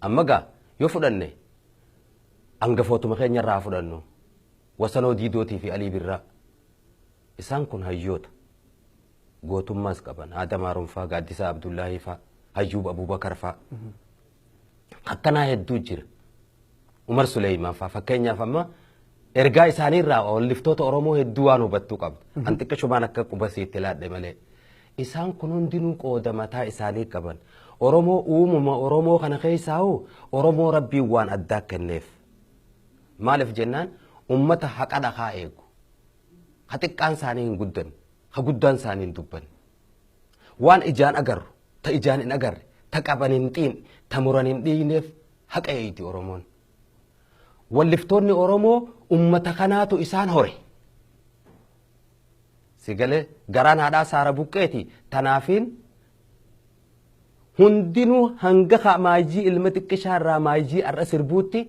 Amma gaa yoo fudhanne hangafootuma keenya irraa fudhannu Wasanoo Diidootii fi Alii Birraa isaan kun hayyoota gootummaas qaban Aadam Haaruun fa'aa Gaaddisaa Abdullaahii fa'aa Hayyuub Abuubakar fa'aa akkanaa hedduu jira. Umar Suleeyimaan fa'aa fakkeenyaaf amma ergaa isaaniirraa walliftoota Oromoo hedduu waan hubattuu qabda. An xiqqishumaan akka qubasiitti laadhe malee. Isaan kun hundinuu qooda mataa isaanii qaban. Oromoo uumama Oromoo kana keessaa hoo Oromoo rabbiin waan addaa kenneef. Maaliif jennaan uummata haqa dhaqaa eegu. Ha xiqqaan isaanii hin guddanne, ha guddaan isaanii hin dubbanne. Waan ijaan agarru, ta ijaan hin agarre, ta qaban hin xiin, ta muran hin dhiineef haqa eeyti Oromoon. Walliftoonni Oromoo uummata kanaatu isaan hore. Sigalee garaan haadhaa saara buqqeeti tanaafiin hundinuu hanga maayijii ilma xiqqishaa irraa maayijii har'a sirbuutti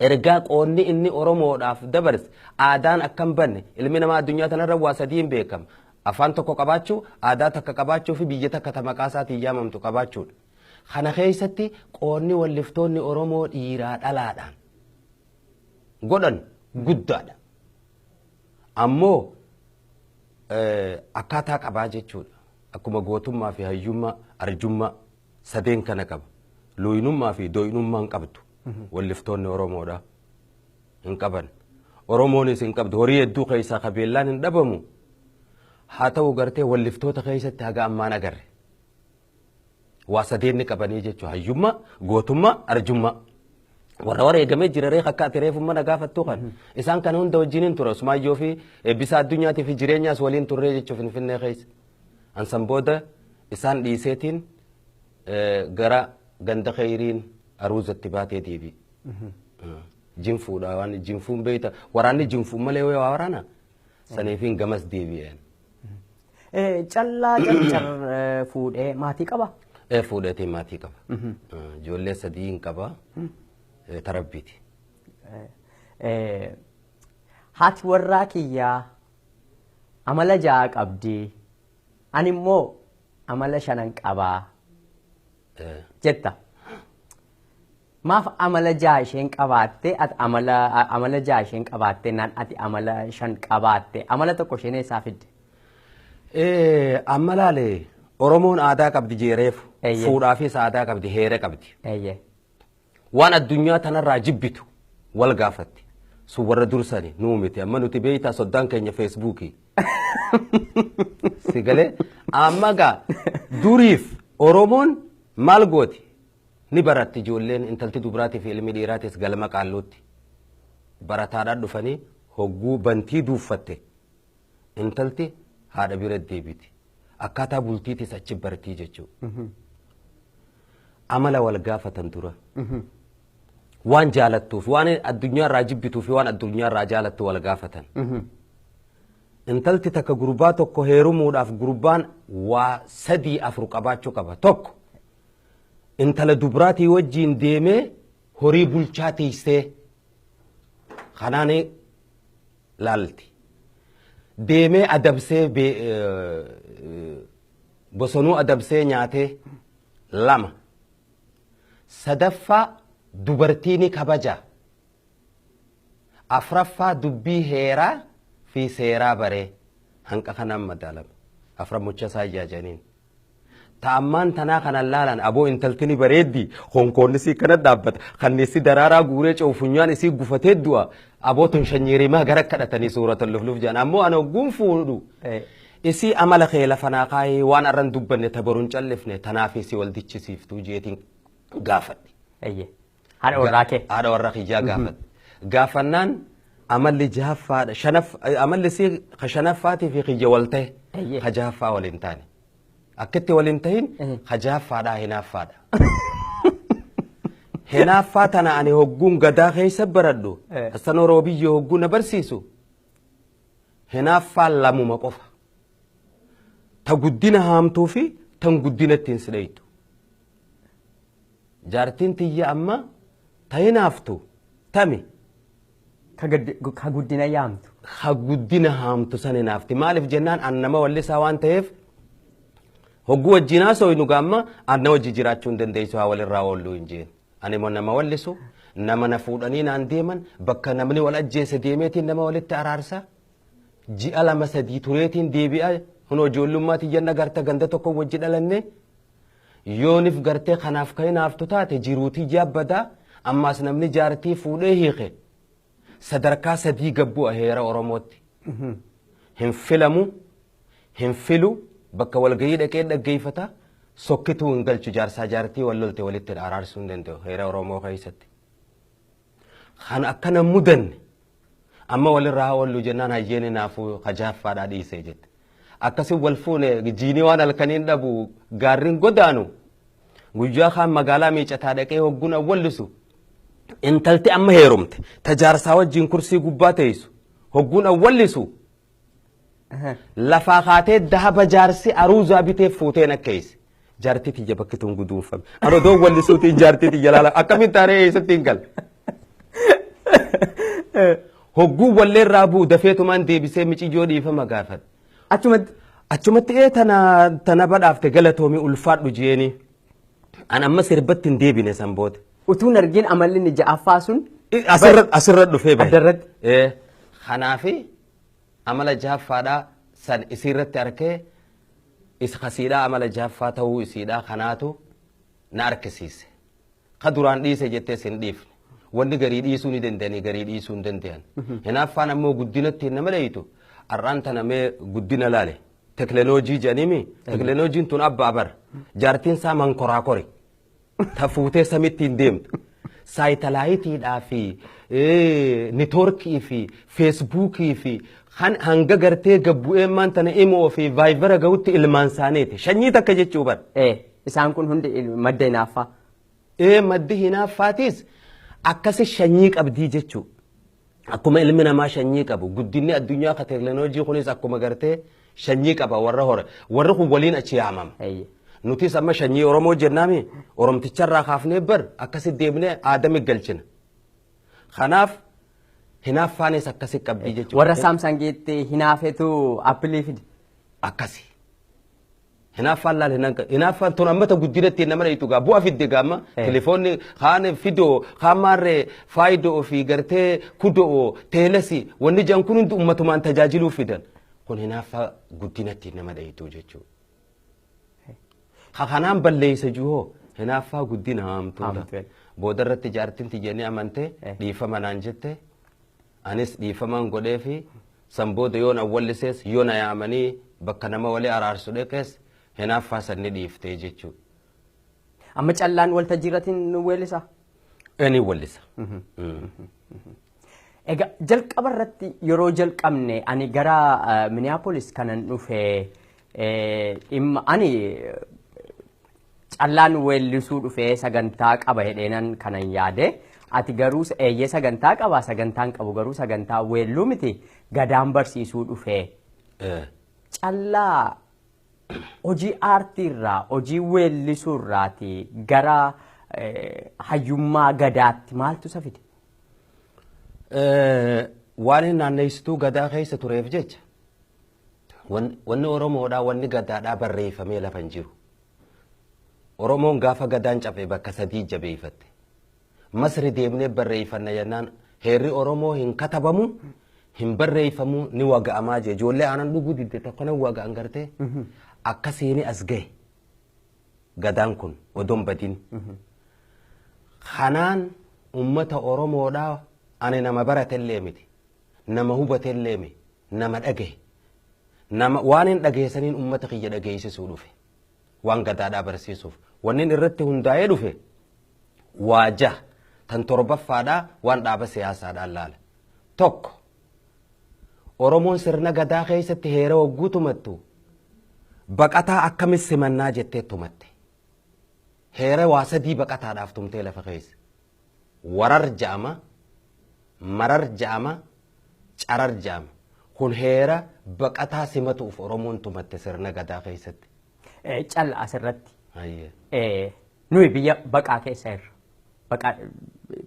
ergaa qoonni inni Oromoodhaaf dabarse aadaan akkam banne ilmi namaa addunyaa tanarra waa sadiin beekama. Afaan tokko qabaachuu, aadaa takka qabaachuu fi biyya takka ta maqaa isaatiin yaamamtu qabaachuudha. Kana keessatti qoonni walliftoonni Oromoo dhiiraa dhalaadhaan godhan guddaadha. Ammoo akkaataa qabaa jechuudha. Akkuma gootummaa fi hayyummaa, arjummaa sadeen kana qaba. Looyinummaa fi dooyinummaa hin qabdu. Walliftoonni Oromoodha. Hin qaban. Oromoonis hin qabdu. Horii hedduu keessaa qabeellaan hin dhabamu. Haa ta'u gartee walliftoota keessatti haga ammaan agarre. Waa sadeenni qabanii jechuudha. Hayyummaa, gootummaa, arjummaa. Warra wareegamee jira reefa akka ati reefummaa na gaafattu kan. Isaan kana hunda wajjiniin ture. Usmaayyoo fi Eebbisaa Addunyaatii fi jireenyaas waliin turree jechuudha Finfinnee keessa. Ansan booda isaan dhiiseetiin gara ganda kheyriin aruuzatti baatee deebi'e. Jinfuudha waan jinfuun beeyta waraanni jinfuun malee yoo waa waraana saniifiin gamas deebi'een. Callaa Carcar fuudhee maatii qaba? Fuudheetiin maatii qaba. Ijoollee sadii hin qaba. Tarabbiiti. Haati warraa kiyyaa amala 6 qabdi. Ani immoo amala 5 qabaa jetta. Maaf amala 6 isheen qabaatte ati amala 6 isheen qabaatte naan ati amala 5 qabaatte amala tokko isheen eessaa fidde? Amma laale Oromoon aadaa qabdi jeereef fuudhaafis aadaa qabdi heera qabdi. Waan addunyaa tanarraa jibbitu wal gaafatti. Sun warra dursani nuu miti amma nuti beeytaa soddaan keenya feesbuukii. Si galee amma gaa duriif Oromoon maal gooti? Ni baratti ijoolleen intalti dubraatii fi ilmi dhiiraatis galma qaalluutti. Barataadhaan dhufanii hogguu bantii duuffatte intalti haadha bira deebiti. Akkaataa bultiitis achi bartii jechuudha. Amala wal gaafatan dura. Waan jaalattuuf waan addunyaarraa jibbituu fi waan addunyaarraa jaalattu wal gaafatan. Intalti takka gurbaa tokko heerumuudhaaf gurbaan waa 3 4 qabaachuu qaba. Tokko intala dubraatii wajjiin deemee horii bulchaa tiisee kanaan laalti. Deemee adabsee bosonuu adabsee nyaatee 2. 3ffaa dubartii ni kabaja. 4ffaa dubbii heeraa fi seeraa baree hanqa kanaan madaalama. 4 mucha isaa ijaajaniin. Ta'ammaan tanaa kanan laalan aboo intalti ni bareeddi honkoonni isii kana dhaabbata kanniisi daraaraa guuree ce'u funyaan isii gufatee du'a aboo tun shanyiirimaa gara kadhatanii suurata lufluuf jedhan ammoo ana hogguun fuudhu isii amala kee lafa naa kaayee waan arran dubbanne tabaruun callifne tanaaf isii wal dichisiiftuu jeetiin gaafadhe. Haadha warraa kee. Haadha warraa kiyyaa gaafadhe. Gaafannaan amalli jahaffaadha shanaf amalli isii ka shanaffaatii fi kiyya wal ta'e ka jahaffaa waliin taane. Akkatti waliin tahin ka jahaffaadhaa hinaaffaadha. Hinaaffaa tana ani hogguun gadaa keessa baradhu Hassan Oroobiyyoo hogguu na barsiisu hinaaffaa lamuma qofa. Ta guddina haamtuu fi tan guddina ittiin si dheeytu. Jaartiin tiyya amma ta hinaaftu tami. Ka guddina yaamtu. Ka guddina haamtu san hinaafti. Maaliif jennaan an nama wallisaa waan ta'eef hogguu wajjin haasofnu gaamma an nama wajji jiraachuu hin dandeessu haa walirraa oolluu hin jeen. Ani immoo nama wallisu nama na fuudhanii naan deeman bakka namni wal ajjeese deemeetiin nama walitti araarsa. Ji'a 2 3 tureetiin deebi'a hunoo ijoollummaa tiyyan agarta ganda tokko wajji dhalanne yoonif gartee kanaaf kan hinaaftu taate jiruutii jaabbadaa ammaas namni jaartii fuudhee hiike sadarkaa 3 gabbu'a heera Oromootti. Hin filamu, hin filu, bakka walgahii dhaqee dhaggeeffata, sokkituu hin galchu jaarsaa jaartii wal lolte walitti araarsuu hin danda'u heera Oromoo keessatti. Kan akkana mudanne amma walirraa oollu jennaan hayyeeni naafuu kajaaffaadhaa dhiisee jette. Akkasii wal fuune jiinii waan halkaniin dhabu gaarriin godaanu guyyaa kaan magaalaa miicataa dhaqee hogguun awwallisu intalti amma heerumte tajaarsaa wajjin kursii gubbaa teessu hogguun awwallisu lafaa kaatee dahaba jaarsi aruuzaa bitee fuuteen akkeesse. Jaartii tiyya bakki tun guduunfame. Ani odoo wallisuutiin jaartii tiyya laala akkamiin taaree eessatti hin galle. Hogguun walleerraa bu'u dafeetumaan deebisee miciyyoo dhiifama gaafadhe. Achumatti. Achumatti ee tana badhaafte galatoomii ulfaadhu jeeni. An amma sirbatti hin deebine san booda. Utuun argin amalli inni ja'affaa sun. Asirra dhufee bahe. Addarratti. Kanaafi amala ja'affaadhaa san isiirratti arkee is kasiidhaa amala ja'affaa ta'uu isiidhaa kanaatu na arkisiise. Ka duraan dhiise jettee sin dhiifne. Wanni garii dhiisuu ni danda'anii garii dhiisuu hin danda'an. Hinaaffaan ammoo guddinatti nama dheeytu. Har'aan tana mee guddina laale. Teknooloojii jedhaniimi. Teknooloojiin tun abbaa bara. Jaartiin isaa mankoraakori. Ta fuutee samitti hin deemtu. Saayitalaayitiidhaa fi niitoorkii fi feesbuukii fi hanga gartee gabbu'ee maanta imoo fi vaayibara gahutti ilmaan isaaniiti. Shanyii takka jechuu bara. Isaan kun hundi madda hinaaffaa. Maddi hinaaffaatiis akkasi shanyii qabdii jechuu. Akkuma ilmi namaa shanyii qabu guddinni addunyaa ka teeknooloojii kunis akkuma gartee shanyii qaba warra hore warri kun waliin achi yaamama. Nutis amma shanyii Oromoo jennaami Oromticharraa kaafnee bar akkasi deemnee aadami galchina. Kanaaf hinaaffaanis akkasi qabdii jechuudha. Warra Saamsangiitti hinaafetu Appilii fide. Akkasi. Hinaaffaan laal hinaaffaan tun ammata guddina ittiin nama dhayitu gaa bu'a fidde gaamma telefoonni kaan fidoo kaan maarree faayidoo fi gartee kudoo teelesi wanni jedhan kun hundi ummatumaan tajaajiluu fidan kun hinaaffaa guddina ittiin nama dhayitu jechuudha. Kanaan balleessa jiru hinaaffaa guddina haamtuudha. Booda irratti jaartiin tiyyanii amantee dhiifama naan jette anis dhiifamaan godhee fi san booda yoon awwallisees yoo na yaamanii bakka nama walii araarsu dheqees hinaaffaa sanni dhiiftee jechuudha. Amma callaan waltajjii irratti nu weellisaa? Ni weellisa. Egaa jalqaba irratti yeroo jalqabne ani gara Minneapolis kanan dhufe dhimma ani callaan weellisuu dhufee sagantaa qaba jedheenan kanan yaade ati garuu eeyyee sagantaa qaba sagantaan qabu garuu sagantaa weelluu miti gadaan barsiisuu dhufe. Callaa hojii aartiirraa hojii weellisuurraati gara hayyummaa gadaatti maaltu isa fide? Waan hin naanneessituu gadaa keessa tureef jecha wanni Oromoodhaa wanni gadaadhaa barreeffamee lafa hin jiru. Oromoon gaafa gadaan cabe bakka sadii jabeeffatte. Masri deemnee barreeffanna jennaan heerri Oromoo hin katabamu hin barreeffamu ni waga'amaa jee ijoollee aanan dhuguu didde tokko nan waga'an gartee akkasiin as gahe gadaan kun odoon badin. Kanaan uummata Oromoodhaa ani nama baratellee miti nama hubatellee miti nama dhagahe nama waan hin dhageessaniin uummata kiyya dhageessisuu dhufe waan gadaadhaa barsiisuuf wannin irratti hundaa'ee dhufe waajja tan torbaffaadhaa waan dhaaba siyaasaadhaan laala tokko Oromoon sirna gadaa keessatti heera hogguu tumattu baqataa akkamis simannaa jettee tumatte heera waa sadii baqataadhaaf tumtee lafa keessa warar ja'ama marar ja'ama carar ja'ama kun heera baqataa simatuuf Oromoon tumatte sirna gadaa keessatti. Calla asirratti. Nuyi biyya baqaa keessa jirra.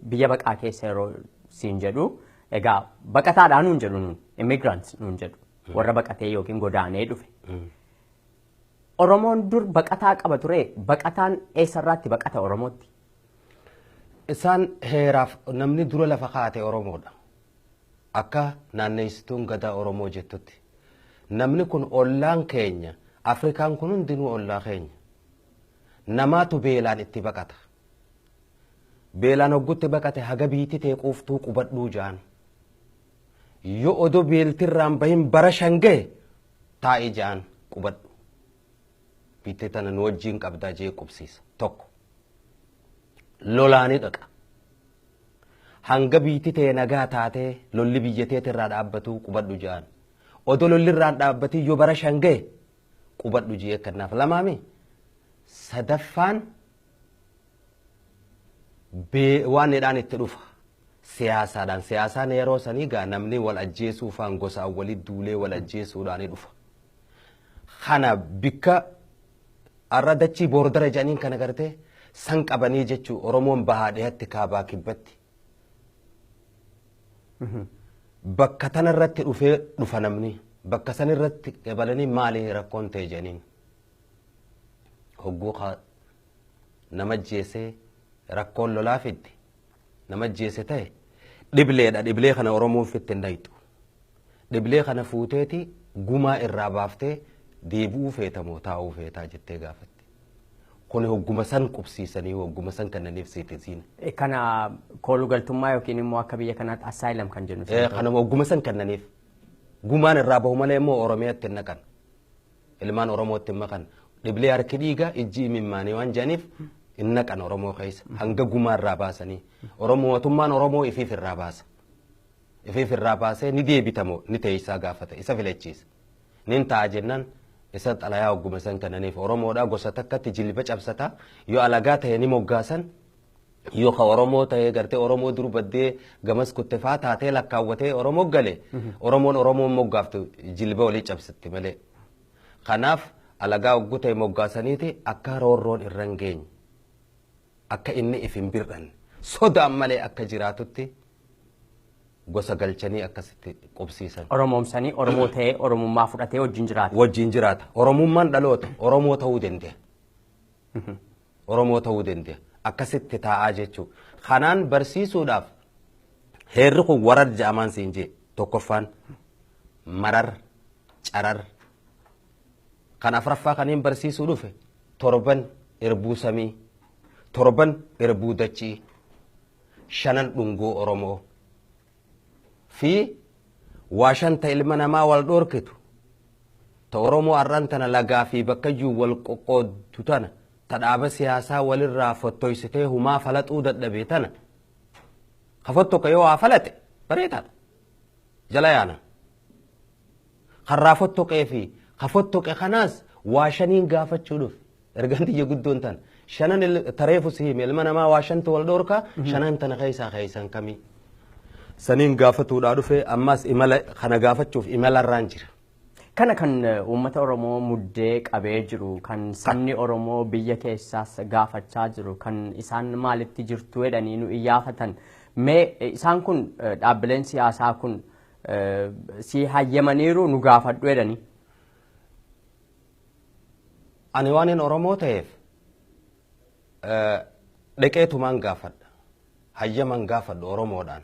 Biyya baqaa keessa yeroo siin jedhu egaa baqataadhaa nuun jedhu nuun immigrants nuun jedhu warra baqatee yookiin godaanee dhufe. Oromoon dur baqataa qaba ture baqataan eessarraatti baqata Oromootti? Isaan heeraaf namni dura lafa kaate Oromoodha. Akka naanneessituun gadaa Oromoo jettutti. Namni kun ollaan keenya Afrikaan kun hundinuu ollaa keenya. Namaatu beelaan itti baqata. Beelaan hoggutti baqate haga biitti ta'e quuftuu qubadhuu ja'an. Yoo odoo beeltirraan bahin bara shan gahe taa'ee ja'an qubadhu. Biittee tana nu wajjin qabdaa jee qubsiisa. Tokko. Lolaanii dhaqa. Hanga biitti ta'e nagaa taatee lolli biyyateetirraa dhaabbatuu qubadhu ja'an. Odoo lolli irraan dhaabbatee yoo bara shan gahe qubadhu jee kanaaf lamaami. Sadaffaan waan dhaan itti dhufa. Siyaasaadhaan. Siyaasaan yeroo sanii gaa namni wal ajjeesuufaan gosaan walitti duulee wal ajjeesuudhaan dhufa. Kana bikka arra dachii boordara jedhaniin kana gartee san qabanii jechuu Oromoon bahaa dhihatti kaabaa kibbatti. Bakka tanarratti dhufee dhufa namni. Bakka sanirratti qabalanii maali rakkoon ta'e jedhaniin. Hogguu nama jeesee rakkoon lolaa fidde nama jeese ta'e dhibleedha. Dhiblee kana Oromoon fitte hin dhayxu. Dhiblee kana fuuteeti gumaa irraa baaftee deebi'uu feetamoo taa'uu feetaa jettee gaafatte. Kun hogguma san qubsiisanii hogguma san kannaniif seetisiin. Kana koolugaltummaa yookiin immoo akka biyya kanaatti asylum kan jennu. Kana hogguma san kannaniif. Gumaan irraa bahu malee immoo Oromiyaatti hin naqan. Ilmaan Oromootti hin makan. Dhiblee harki dhiigaa ijji imimmaanii waan jedhaniif hin naqan Oromoo keessa hanga gumaa irraa baasanii. Oromoo mootummaan Oromoo ifiif irraa baasa. Ifiif irraa baasee ni deebitamoo ni teessaa gaafata isa filachiisa. Nin ta'a jennaan isa xalayaa hogguma san kennaniif Oromoodhaa gosa takkatti jilba cabsata yoo alagaa ta'e ni moggaasan yoo ka Oromoo ta'e gartee Oromoo dur baddee gamas kutte faa taatee lakkaawwatee Oromoo gale Oromoon Oromoon moggaaftu jilba walii cabsatti malee. Kanaaf alagaa hogguu ta'e moggaasaniiti akka roorroon irra hin geenye akka inni if hin bir'anne sodaan malee akka jiraatutti gosa galchanii akkasitti qubsiisan. Oromoomsanii Oromoo ta'ee Oromummaa fudhatee wajjin jiraata. Wajjin jiraata. Oromummaan dhaloota Oromoo ta'uu danda'a. Oromoo ta'uu danda'a. Akkasitti taa'aa jechuudha. Kanaan barsiisuudhaaf heerri kun warar ja'amaan siin jee tokkoffaan marar carar kan afraffaa kaniin barsiisuu dhufe torban irbuu samii torban irbuu dachii shanan dhungoo Oromoo fi waa shanta ilma namaa wal dhoorkitu ta Oromoo har'aan tana lagaa fi bakkayyuu wal qoqqooddu tana ta dhaaba siyaasaa walirraa fottoysitee humaa falaxuu dadhabe tana ka fottoqa yoo waa falaxe bareedaadha jala yaana karraa fottoqee fi ka fottoqe kanaas waa shaniin gaafachuu dhufe ergaan tiyya guddoon tana shanan tareefu si hime ilma namaa waa shantu wal dhoorkaa shanan tana keessaa keessan kamii saniin gaafatuudhaa dhufe ammas imala kana gaafachuuf imalarraan jira. Kana kan uummata Oromoo muddee qabee jiru, kan sabni Oromoo biyya keessaas gaafachaa jiru, kan isaan maalitti jirtu jedhanii nu iyyaafatan. Mee isaan kun dhaabbileen siyaasaa kun si hayyamaniiru nu gaafadhu jedhanii? Ani waan hin Oromoo ta'eef dhaqeetumaan gaafadha. Hayyaman gaafadhu Oromoodhaan.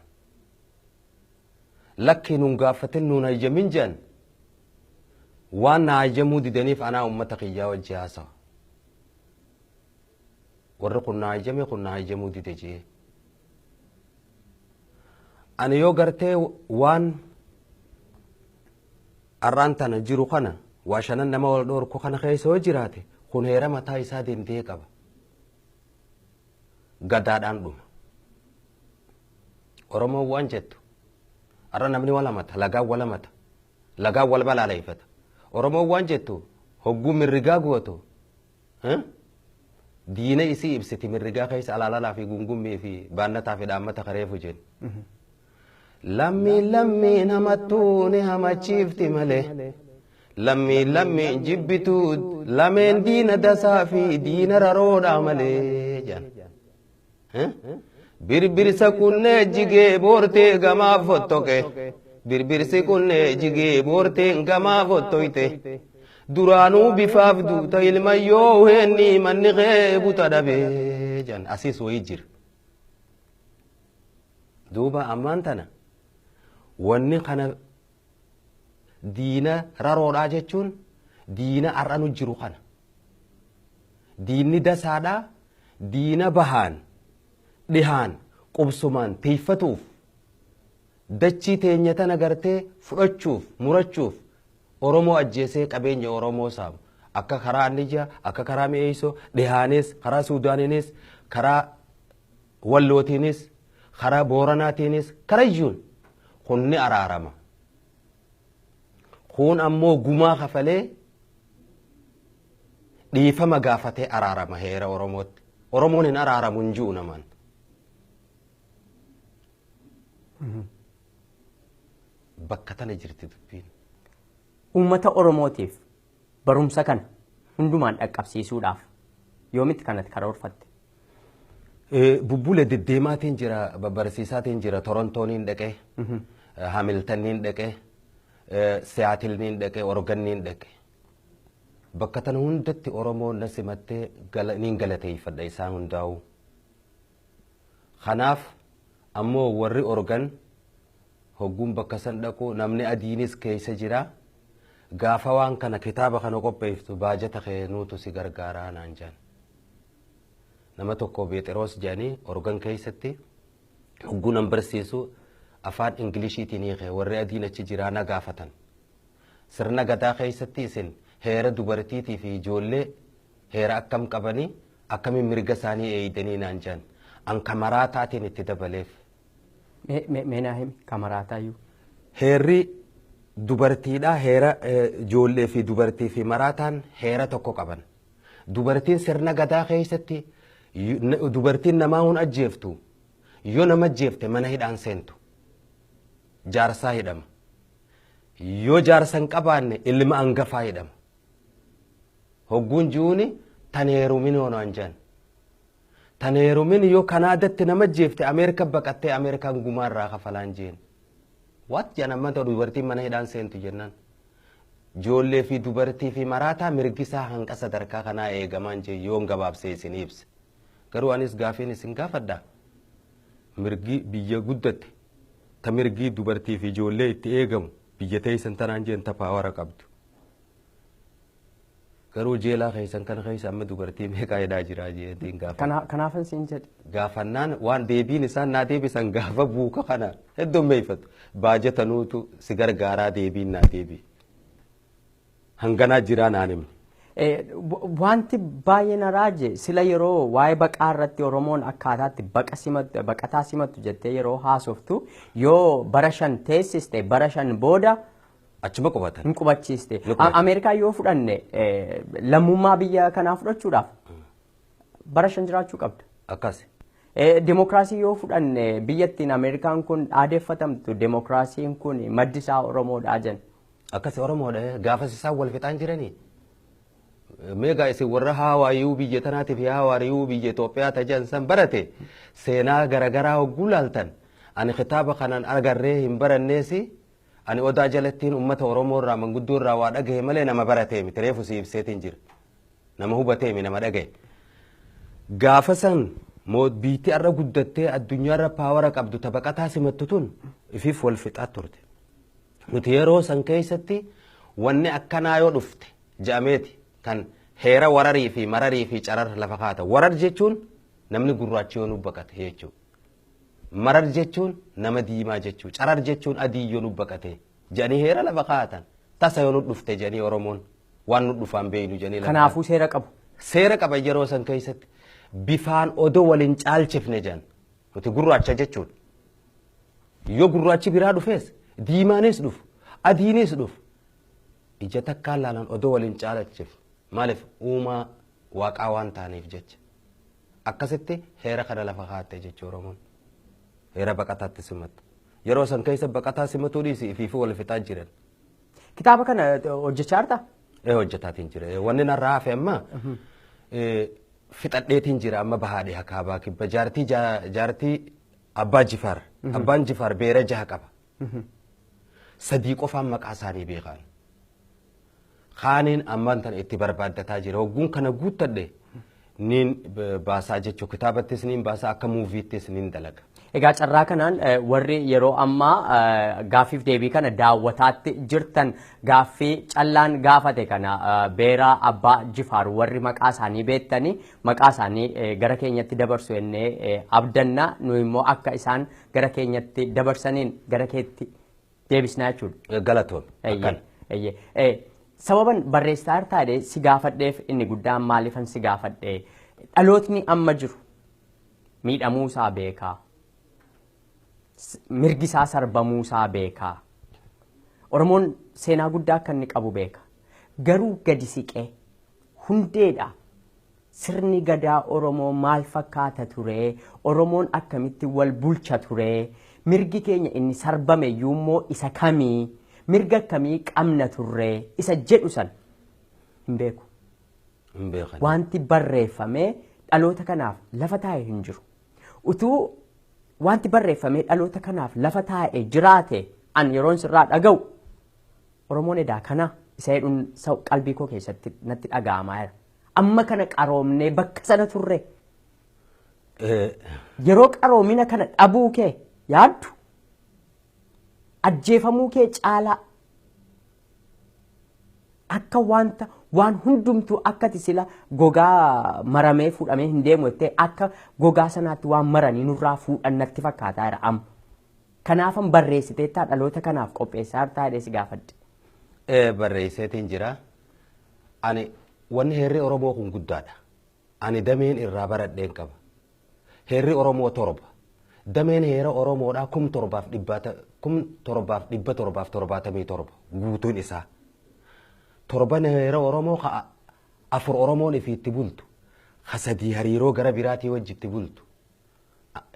Lakki nuun gaafatin nuun hayyamin jedhan waan na hayyamuu didaniif anaa uummata kiyyaa wajji haasawa. Warri kun na hayyame kun na hayyamuu dide jee. Ani yoo gartee waan har'aan tana jiru kana waa shanan nama wal dhoorku kana keessa yoo jiraate kun heera mataa isaa danda'e qaba. Gadaadhaan dhuma. Oromoon waan jettu har'a namni wal hamata lagaan wal hamata lagaan wal balaaleffata. Oromoon waan jettu hogguu mirrigaa gootu diina isii ibsiti mirrigaa keessa alaalalaa fi gungummii fi baannataa fi dhaammata kareefu jennu. Lammiin lammiin hamattuu ni hamachiifti malee. Lammiin lammiin jibbituu lameen diina dasaa fi diina raroodhaa malee jedhan. Birbirsa kunnee jigee boortee gamaa fottoqe. Birbirsi kunnee jigee boortee gamaa fottoyte. Duraanuu bifaaf duuta ilmayyoo heenni manni qeebuta dhabee jedhan asiis wayii jira. Duuba ammaan tana wanni kana diina raroodhaa jechuun diina har'anu jiru kana. Diinni dasaadhaa diina bahaan dhihaan qubsumaan tiiffatuuf dachii teenya tana gartee fudhachuuf murachuuf Oromoo ajjeesee qabeenya Oromoo saamu akka karaa Anniyyaa akka karaa Mi'eessoo dhihaanis karaa Suudaaniinis karaa Wallootiinis karaa Booranaatiinis karayyuun kun ni araarama. Kun ammoo gumaa kafalee dhiifama gaafatee araarama heera Oromootti. Oromoon hin araaramu hin ji'u namaan. Bakka tana jirti dubbiin. Uummata Oromootiif barumsa kana hundumaan dhaqqabsiisuudhaaf yoomitti kanatti karoorfatte? Bubbule deddeemaatiin jira barsiisaatiin jira Torontooniin dhaqee Hamiltoniin dhaqee Siyaatilniin dhaqee Oregonniin dhaqee. Bakka tana hundatti Oromoon na simattee niin galateeffadha isaan hundaa'u. Kanaaf ammoo warri Oregon hogguun bakka san dhaqu namni adiinis keessa jira. Gaafa waan kana kitaaba kana qopheeftu baajata keenuutu si gargaaraa naan jedhan. Nama tokko Beexiroos jedhanii Oregon keessatti hogguu nan barsiisu afaan Ingiliishiitiin hiike warri adiin achi jiraa na gaafatan. Sirna gadaa keessatti isin Heera dubartiitii fi ijoollee heera akkam qabanii, akkamiin mirga isaanii eeydanii naan jedhan. An kamaraataatiin itti dabaleef. Mee naa himi kamaraataayyuu. Heerri dubartiidhaa heera ijoollee fi dubartii fi maraataan heera tokko qaban. Dubartiin sirna gadaa keessatti dubartiin namaa hun ajjeeftu, yoo nama ajjeefte mana hidhaan seentu, jaarsaa hidhama. Yoo jaarsa hin qabaanne ilma hangafaa hidhama. Hogguun ji'uuni tan heerumin hoonaan jedhan. Tan heerumin yoo Kanaadatti nama ajjeefte Ameerika baqattee Ameerikaan gumaa irraa kafalaan jeen. Waat jedhan amma dubartiin mana hidhaan seentu jennaan. Ijoollee fi dubartii fi maraataa mirgisaa hanqa sadarkaa kanaa eegamaan jee yoon gabaabsee isin ibsa. Garuu anis gaafiin isin gaafadha. Mirgi biyya guddatte ta mirgi dubartii fi ijoollee itti eegamu biyya teessan tanaan jeen ta power qabdu. Garuu jeelaa keessan kana keessa amma dubartii meeqaa hidhaa jira jeetiin gaafa. Kanaafan siin jedhe. Gaafannaan waan deebiin isaan naa deebisan gaafa buuka kana heddummeeffatu. Baajatanuutu si gargaaraa deebiin naa deebi. Hanganaa jiraa naan himne. Wanti baay'ee na raaje sila yeroo waa'ee baqaa irratti Oromoon akkaataatti baqa simattu, baqataa simattu jettee yeroo haasoftu, yoo bara 5 teessiste, bara 5 booda achuma qubatan. Hin qubachiiste. Ni qubachiiste. Ameerikaa yoo fudhanne, lammummaa biyya kanaa fudhachuudhaaf bara 5 jiraachuu qabda. Akkas. Demokiraasii yoo fudhanne, biyyattiin Ameerikaan kun aadeeffatamtu, demokiraasiin kun maddi isaa Oromoodha jenna. Akkas, Oromoodha, gaafas isaan wal fixaan jiranii. Meegaa isin warra haawaayuu biyya tanaatiif haawaayuu biyya Itoophiyaa tajan san barate seenaa garaagaraa hogguu laaltan, ani kitaaba kanaan agarree hin baranneesi, ani odaa jalattiin uummata Oromoo irraa, manguddoo irraa waa dhagahe malee nama baratee miti, reefu si ibseetiin jira. Nama hubatee mi, nama dhagahe. Gaafa san biitti har'a guddattee addunyaarra power qabdu tabaqataa simattu tun ifiif wal fixaa turte. Nuti yeroo san keessatti wanni akkanaa yoo dhufte ja'ameeti kan heera wararii fi mararii fi carar lafa kaata. Warar jechuun namni gurraachi yoo nu baqate jechuudha. Marar jechuun nama diimaa jechuudha. Carar jechuun adii yoo nu baqate jedhanii heera lafa kaatan. Tasa yoo nu dhufte jedhanii, Oromoon waan nu dhufaan beeynu jedhanii lafa Kanaafuu seera qabu. Seera qaba yeroo san keessatti bifaan odoo waliin caalchifne jedhan, nuti gurraacha jechuudha. Yoo gurraachi biraa dhufees, diimaanis dhufu, adiinis dhufu, ija takkaan laalan odoo waliin caalchifne, maaliif uumaa waaqaa waan ta'aniif jecha. Akkasitti heera kana lafa kaa'atte jechuudha Oromoon. Heera baqataatti simattu. Yeroo san keessa baqataa simatuu dhiisi, ifiifuu wal fixaa jiran. Kitaaba kana hojjechaa jirtaa? Ee, hojjetaatiin jira. Wanni narraa hafe amma fixadheetiin jira, amma bahaadhe hakaabaa kibba jaartii jaartii abbaa Jifaar. Abbaan Jifaar beera jaha qaba. Sadii qofaan maqaa isaanii beekan. Kaaniin ammaan tana itti barbaaddataa jira. Hogguun kana guuttadhe niin baasaa jechuudha. Kitaabattis niin baasaa, akka movie-ttis niin dalaga. Egaa carraa kanaan warri yeroo ammaa gaaffiif deebii kana daawwataatti jirtan, gaaffii Callaan gaafate kana, beeraa abbaa Jifaar warri maqaa isaanii beektanii maqaa isaanii gara keenyatti dabarsu jennee abdanna, nu immoo akka isaan gara keenyatti dabarsaniin gara keetti deebisnaa jechuudha. Galatoon. Akkana. Eeyyee. Sababan barreessaa taate si gaafadheef inni guddaan maaliifan si gaafadhe, dhalootni amma jiru miidhamuu isaa beekaa. Mirgi isaa sarbamuu isaa beekaa. Oromoon seenaa guddaa akka inni qabu beeka. Garuu gadi siqee hundeedha. Sirni gadaa Oromoo maal fakkaata ture? Oromoon akkamitti wal bulcha ture? Mirgi keenya inni sarbame iyyuu isa kamii? Mirga akkamii qabna turre? Isa jedhu san hin beeku. Hin beekan. Wanti barreeffamee dhaloota kanaaf lafa taa'e hin jiru. Utuu wanti barreeffamee dhaloota kanaaf lafa taa'e jiraate, an yeroon sirraa dhaga'u Oromoon edaa kana isa jedhuun qalbii koo keessatti natti dhaga'amaa jira. Amma kana qaroomnee bakka sana turre, yeroo qaroomina kana dhabuu kee yaaddu, ajjeefamuu kee caalaa akka wanta waan hundumtuu akkati sila gogaa maramee fuudhamee hin deemu jettee, akka gogaa sanaatti waan maranii nurraa fuudhan natti fakkaataa jira amma. Kanaafan barreessiteettaa, dhaloota kanaaf qopheessaa jirtaa jedhee si gaafadhe. Barreesseetiin jira. Ani wanni heerri Oromoo kun guddaadha. Ani dameen irraa baradheen qaba. Heerri Oromoo 7. Dameen heera Oromoodhaa 7777 guutuun isaa. 7 heera Oromoo ka 4 Oromoon ifiitti bultu. Ka 3 hariiroo gara biraatii wajjitti bultu.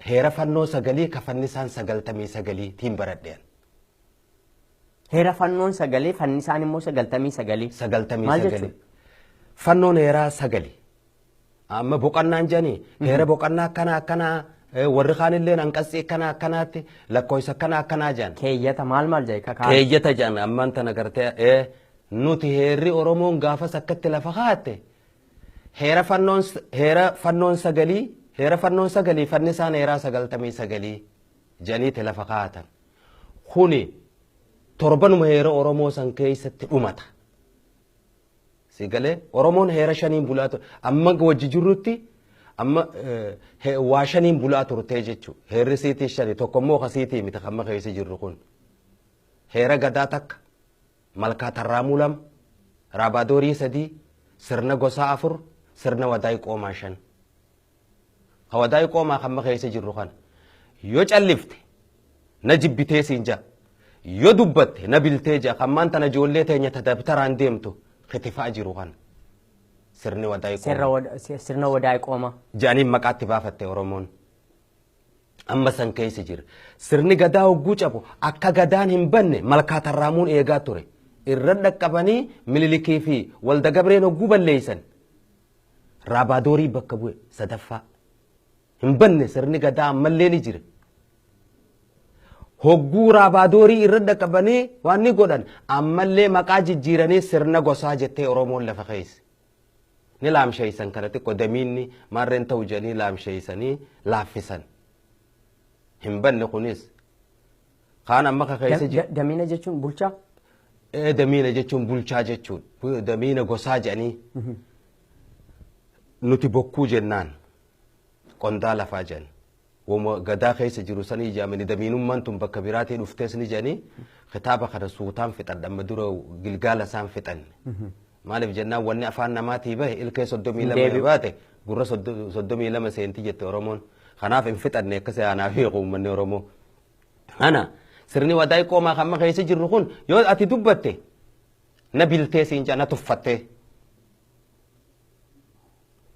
Heera fannoo 9 ka fannisaan 99 tiin baradheen. Heera fannoon 9 fannisaan immoo 99. Sagaltamii Maal sagalii. jechuudha? Fannoon heeraa 9. Amma boqonnaan jedhanii heera boqonnaa akkana akkanaa warri kaanillee hanqatsii akkana akkanaatti lakkoofsa akkana akkanaa jedhan. Keeyyata maal maal jedhe kakaa? Keeyyata jedhan ammaan tana gartee nuti heerri Oromoon gaafas akkatti lafa kaa'atte heera fannoon heera fannoon 9 heera fannoon 9 fannisaan heeraa 99 jedhaniiti lafa kaa'atan. Kuni 7 heera Oromoo san keessatti dhumata. Si galee Oromoon heera 5 bulaa ture. Amma wajji jirrutti amma waa 5 bulaa turtee jechuudha. Heerri siitii 5 tokkommoo kasiitii miti kan keessa jirru kun. Heera gadaa 1, malkaa tarraamuu 2, raabaadorii 3, sirna gosaa 4, sirna wadaay qoomaa 5. Ka wadaay qoomaa kan keessa jirru kana. Yoo callifte na jibbitee siin jaa. Yoo dubbatte na biltee jaa. Kan maan tana ijoollee teenya tadabtaraan deemtu kitifaa jiru kana. Sirni wadaay qoomaa. Sirna wadaay qoomaa. Jedhanii maqaatti baafatte Oromoon. Amma san keessa jira. Sirni gadaa hogguu cabu akka gadaan hin banne malkaa tarraamuun eegaa ture. Irra dhaqqabanii Minilikii fi Walda Gabreen hogguu balleessan. Raabaadorii bakka bu'e 3ffaa. Hin banne sirni gadaa ammallee ni jira. Hogguu raabaadorii irra dhaqqabanii waan ni godhan ammallee maqaa jijjiiranii sirna gosaa jettee Oromoon lafa keessa. Ni laamsheessan kana xiqqoo damiinni maarreen ta'u jedhanii laamsheessanii laaffisan. Hin banne kunis. Kaan amma ka keessa Damiina jechuun bulchaa? Damiina jechuun bulchaa jechuudha. Damiina gosaa jedhanii. Nuti bokkuu jennaan qondaa lafaa jedhan. Woma gadaa keessa jiru sanii ijaamanii damiinummaan tun bakka biraatii dhuftees ni jedhanii kitaaba kana suutaan fixan amma dura gilgaala isaan fixan. Maaliif jennaan wanni afaan namaatii bahe ilkee 32 baate gurra 32 seentii jette Oromoon. Kanaaf hin fixanne akkasii aanaa fi uummanni Oromoo. Ana sirni wadaay qoomaa kan amma keessa jirru kun yoo ati dubbatte na biltee siin jaa na tuffattee.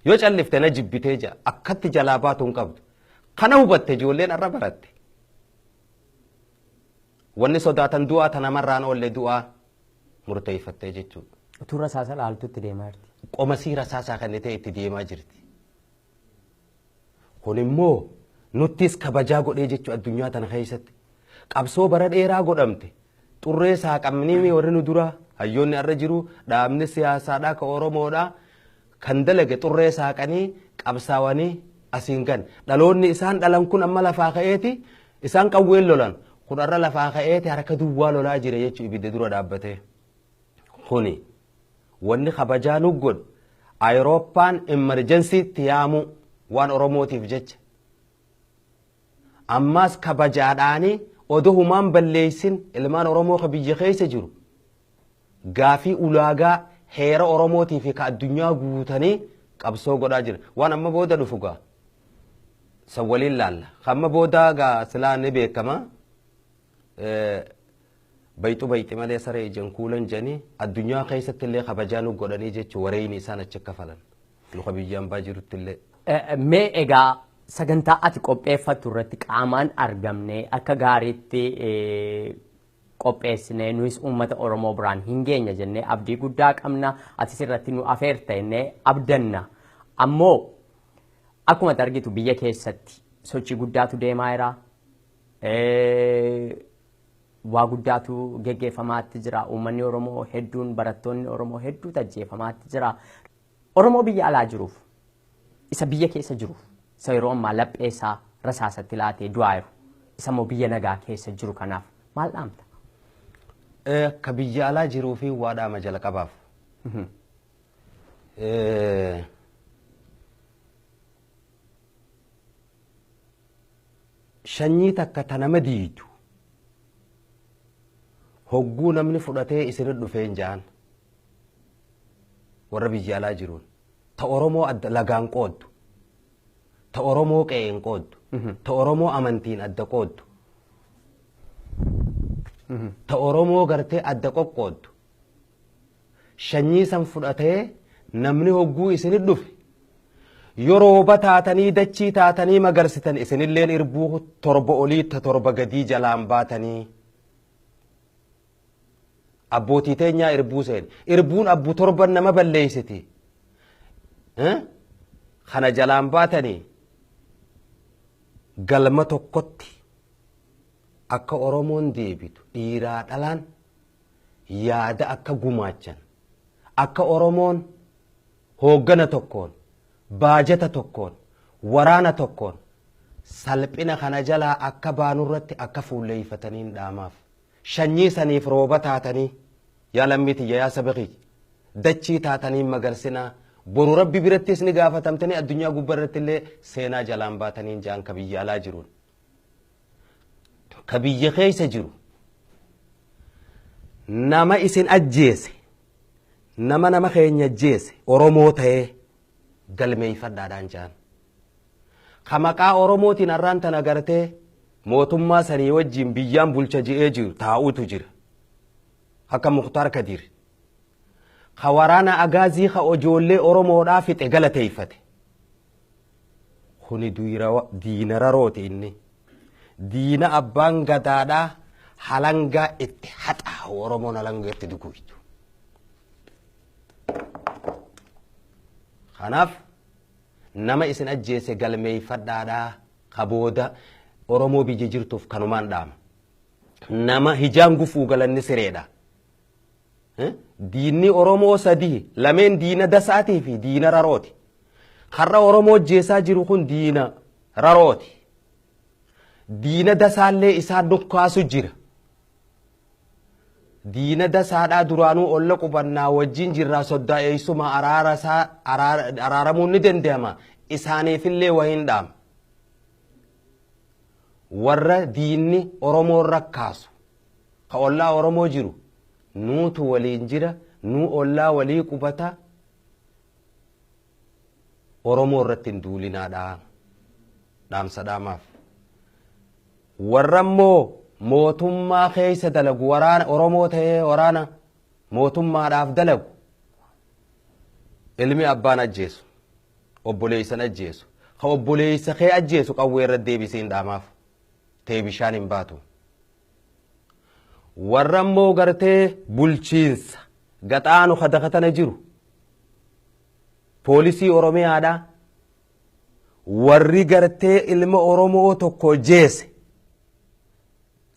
Yoo callifte na jibbitee jaa akkatti jalaa baatu hin qabdu. Kana hubatte ijoolleen arra baratte. Wanni sodaatan du'aa tana namarraan oolle du'aa murteeffattee jechuudha. Utuu rasaasa laaltutti deemaa jirti. Qoma sii rasaasaa kan ta'e itti deemaa jirti. Kun immoo nuttis kabajaa godhee jechuudha addunyaa tana keessatti. Qabsoo bara dheeraa godhamte. Xurree saaqamnii warri nu dura hayyoonni arra jiru dhaabni siyaasaadhaa ka Oromoodhaa kan dalage xurree saaqanii qabsaawanii asiin gan. Dhaloonni isaan dhalan kun amma lafaa ka'eeti isaan qawween lolan kun arra lafaa ka'eeti harka duwwaa lolaa jira jechuudha ibidda dura dhaabbatee. Kuni wanni kabajaa nu godhu Awurooppaan emerjensiitti yaamuu waan Oromootiif jecha. Ammaas kabajaadhaanii odoo humaan balleessin ilmaan Oromoo ka biyya keessa jiru gaafii ulaagaa heera Oromootii fi ka addunyaa guutanii qabsoo godhaa jira. Waan amma booda dhufu gaa san waliin laalla. Amma booda gaa silaa ni beekama. Bayxu bayxi malee saree ijaan kuulan jedhanii addunyaa keessatti illee kabajaa nu godhanii jechuun wareeyni isaan achi kafalan. Luka biyyaan baa jirutti illee. Mee egaa sagantaa ati qopheeffattu irratti qaamaan argamnee akka gaariitti qopheessinee nuyis uummata Oromoo biraan hin geenya jennee abdii guddaa qabna. Atis irratti nu afeerta jennee abdanna. Ammoo akkuma ati argitu biyya keessatti sochii guddaatu deemaa jira. Waa guddaatu geggeeffamaatti jira. Uummanni Oromoo hedduun barattoonni Oromoo hedduutu ajjeefamaatti jira. Oromoo biyya alaa jiruuf isa biyya keessa jiruuf isa yeroo ammaa laphee isaa rasaasatti laatee du'aa jiru isa immoo biyya nagaa keessa jiru kanaaf maal dhaamta? Ka biyya alaa jiruu fi waa dhaama jalqabaaf. Shanyii takka ta nama diidu hogguu namni fudhatee isinit dhufee hin ja'an. Warra biyya alaa jiruun. Ta Oromoo adda lagaan qooddu. Ta Oromoo qe'een qooddu. Ta Oromoo amantiin adda qooddu. Ta Oromoo gartee adda qoqqooddu. Shanyii san fudhatee namni hogguu isinit dhufe yoo rooba taatanii dachii taatanii magarsitan isinilleen irbuu 7 olii ta 7 gadii jalaan baatanii. Abbootii teenyaa irbuu seen. Irbuun abbu 7 nama balleessiti. Kana jalaan baatanii galma tokkotti akka Oromoon deebitu dhiiraa dhalaan yaada akka gumaachan akka Oromoon hooggana tokkoon baajata tokkoon waraana tokkoon salphina kana jalaa akka baanurratti akka fuulleeffataniin dhaamaaf. Shanyii saniif rooba taatanii yaa lammii tiyya yaa saba kiyya dachii taatanii magarsinaa boru rabbi birattis ni gaafatamtanii addunyaa gubbarratti illee seenaa jalaan baatanii jaan ka biyya alaa jiruun. Ka biyya keessa jiru nama isin ajjeese nama nama keenya ajjeese Oromoo ta'ee galmeeffadhaadhaan jaan. Ka maqaa Oromootiin har'aan tana gartee mootummaa sanii wajjin biyyaan bulcha ji'ee jiru taa'uutu jira. Akka Muktaar Kadiir. Ka waraana agaazii ka ijoollee Oromoodhaa fixe galateeffate. Kuni diina rarooti inni. Diina abbaan gadaadhaa halangaa itti haxaawu Oromoon halangaa itti duguutu. Kanaaf nama isin ajjeese galmeeffadhaadhaa ka booda Oromoo biyya jirtuuf kanumaan dhaama. Nama hijaan gufuu galanni sireedha. Diinni Oromoo 3 lameen diina dasaatii fi diina rarooti. Har'a Oromoo ajjeesaa jiru kun diina rarooti. Diina dasaallee isaan dhukkaasu jira. Diina dasaadhaa duraanuu olla qubannaa wajjin jirraa soddaa eessuma araaramuun ni danda'ama. Isaaniifillee wayiin dhaama. Warra diinni Oromoo rakkaasu ka ollaa Oromoo jiru nuutu waliin jira nuu ollaa walii qubata Oromoo irratti hin duulinaadhaa dhaamsa dhaamaaf. Warra immoo mootummaa keessa dalagu waraana Oromoo ta'ee waraana mootummaadhaaf dalagu ilmi abbaan ajjeesu obboleessan ajjeesu ka obboleessa kee ajjeesu qawwee irra deebisiin dhaamaaf ta'e bishaan hin baatu. Warra immoo gartee bulchiinsa gaxaanu kadakatana jiru poolisii Oromiyaadhaa warri gartee ilma Oromoo tokko jeese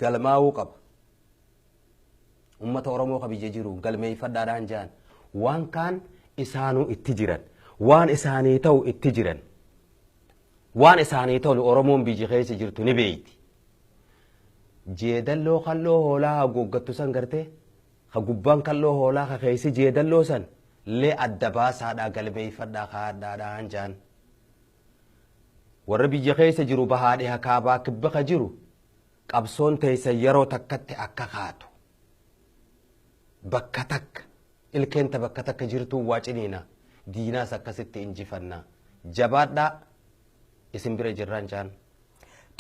galmaa'uu qaba. Uummata Oromoo ka biyya jiru galmeeffadhaadhaan jaan waan kaan isaanuu itti jiran waan isaanii ta'u itti jiran waan isaanii ta'u Oromoon biyya keessa jirtu ni beeyti. Jeedalloo kalloo hoolaa haguuggattu san gartee ka gubbaan kalloo hoolaa ka keessi jeedalloo san lee adda baasaadhaa galmeeffadhaa kaadhaadhaan jaan. Warra biyya keessa jiru bahaadhee hakaabaa kibba ka jiru qabsoon teessa yeroo takkatti akka kaatu bakka takka ilkeenta bakka takka jirtuu waa ciniina diinaas akkasitti injifannaa jabaadhaa isin bira jirraan jaan.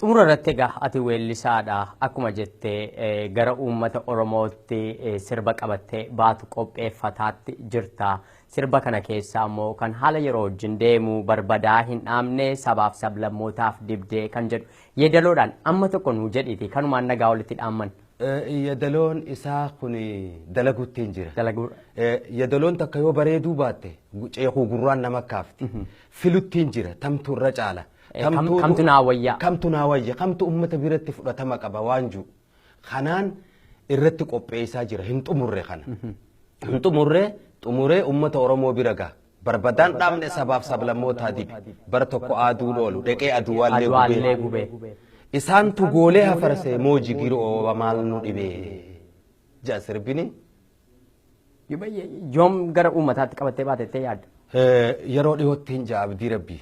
Xumura irratti egaa ati weellisaadha akkuma jettee gara uummata Oromootti sirba qabattee baatu qopheeffataatti jirta. Sirba kana keessaa immoo kan haala yeroo wajjin deemu barbadaa hin dhaamne sabaaf sablammootaaf dibdee kan jedhu yeedaloodhaan amma tokko nuu jedhiiti kanumaan nagaa walitti dhaamman. Yeedaloon isaa kun dalaguutti hin jira. Yeedaloon takka yoo bareeduu baatte ceekuu gurraan nama kaafti. Filutti hin jira tamtu irra caala. Kamtu naa wayya. Kamtu naa wayya. Kamtu uummata biratti fudhatama qaba waan jiru. Kanaan irratti qopheessaa jira. Hin xumurre kana. Hin xumurre xumuree uummata Oromoo bira gaha. Barbadaan dhaabne sabaaf sablammootaa dibe. Bara tokko aduun oolu dheqee aduwaallee gubee. Isaantu goolee hafarsee mooji giroo maal nu dhibee. Ja'a sirbini. Yoom gara uummataatti qabattee baatettee yaadda? Yeroo dhiyootti hin ja'a abdii rabbii.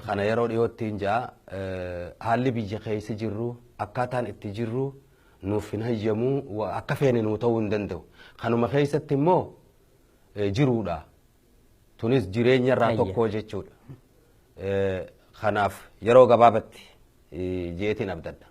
Kana yeroo dhiyootti hin ja'a haalli biyya keessa jirru akkaataan itti jirru nuuf hin hayyamuu akka feene nuu ta'uu hin danda'u. Kanuma keessatti immoo jiruudha. Tunis jireenya irraa tokko jechuudha. Kanaaf yeroo gabaabatti jeetiin abdadha.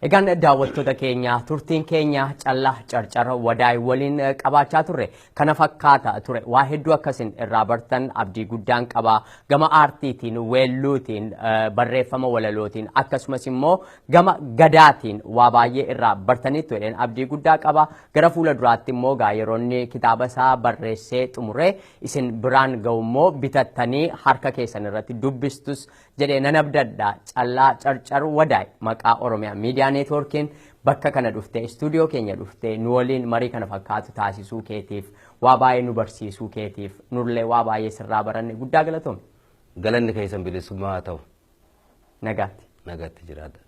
Egaan daawwattoota keenya, turtiin keenya Callaa Carcar Wadaay waliin qabaachaa turre kana fakkaata ture. Waa hedduu akkasin irraa bartan abdii guddaan qaba. Gama aartiitiin, weelluutiin, barreeffama walalootiin, akkasumas immoo gama gadaatiin waa baay'ee irraa bartaniitu jedheen abdii guddaa qaba. Gara fuula duraatti immoo gaa yeroo inni kitaaba isaa barreessee xumuree isin biraan ga'u immoo bitattanii harka keessan irratti dubbistus jedhee nan abdadha. Callaa Carcar Wadaay maqaa Oromiyaa Miidiyaa Neetwoorkiin bakka kana dhuftee, istuudiyoo keenya dhuftee, nu waliin marii kana fakkaatu taasisuu keetiif, waa baay'ee nu barsiisuu keetiif, nullee waa baay'ee sirraa baranne, guddaa galatoome. Galanni keessan bilisummaa haa ta'u. Nagaatti. Nagaatti jiraadha.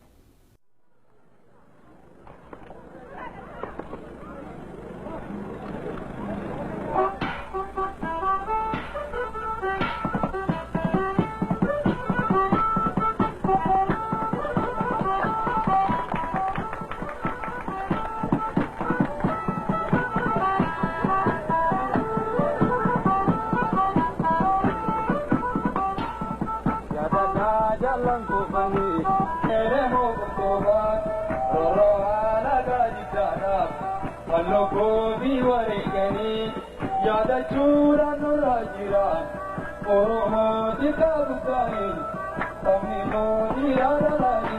Yaadannaa jaallan kuufanii eremoo qoftoobaan rooroo haala gaajiddaadhaaf walloo goobii wareeganii yaadachuudhaan nurraa jira. Oromoo xiqqaa guddaaniin sabni mootii yaadalaanii.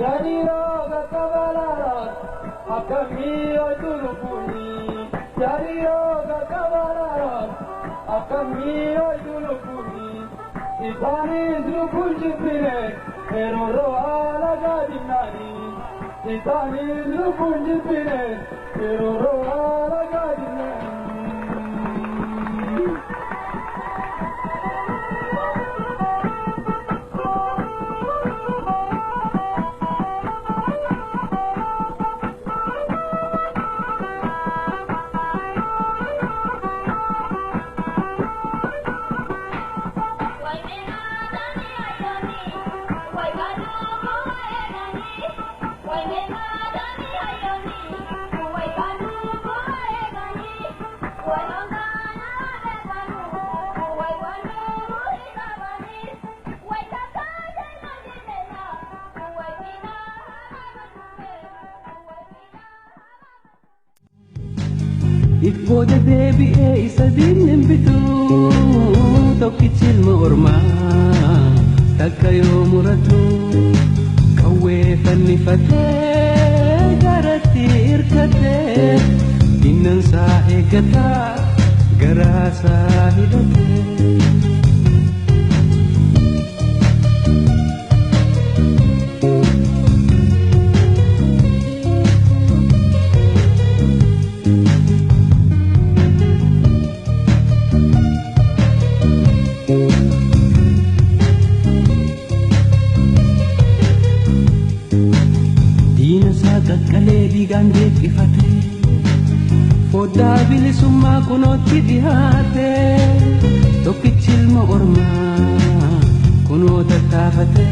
Yariroo qaqqabalaadhaan akkamii otu lubbuuni. Yariroo qaqqabalaadhaan akkamii otu lubbuuni. Isaanis lubbuun jibbine yeroo haala gaadinnaani. Isaanis lubbuun jibbine yeroo haala gaadinnaani. Ibbooda deebi'ee isa diinni hin bitu, tokkichi ilma ormaa takka yoo muratu qawwee fannifatee garatti hirkatee dinnansaa eeggataa garaasaa hidhatee. Diina isaa qaqqalee dhiigaan deeqifate, foddaa bilisummaa kunootti dhihaate, tokkichi ilma ormaa kunoo tattaafate.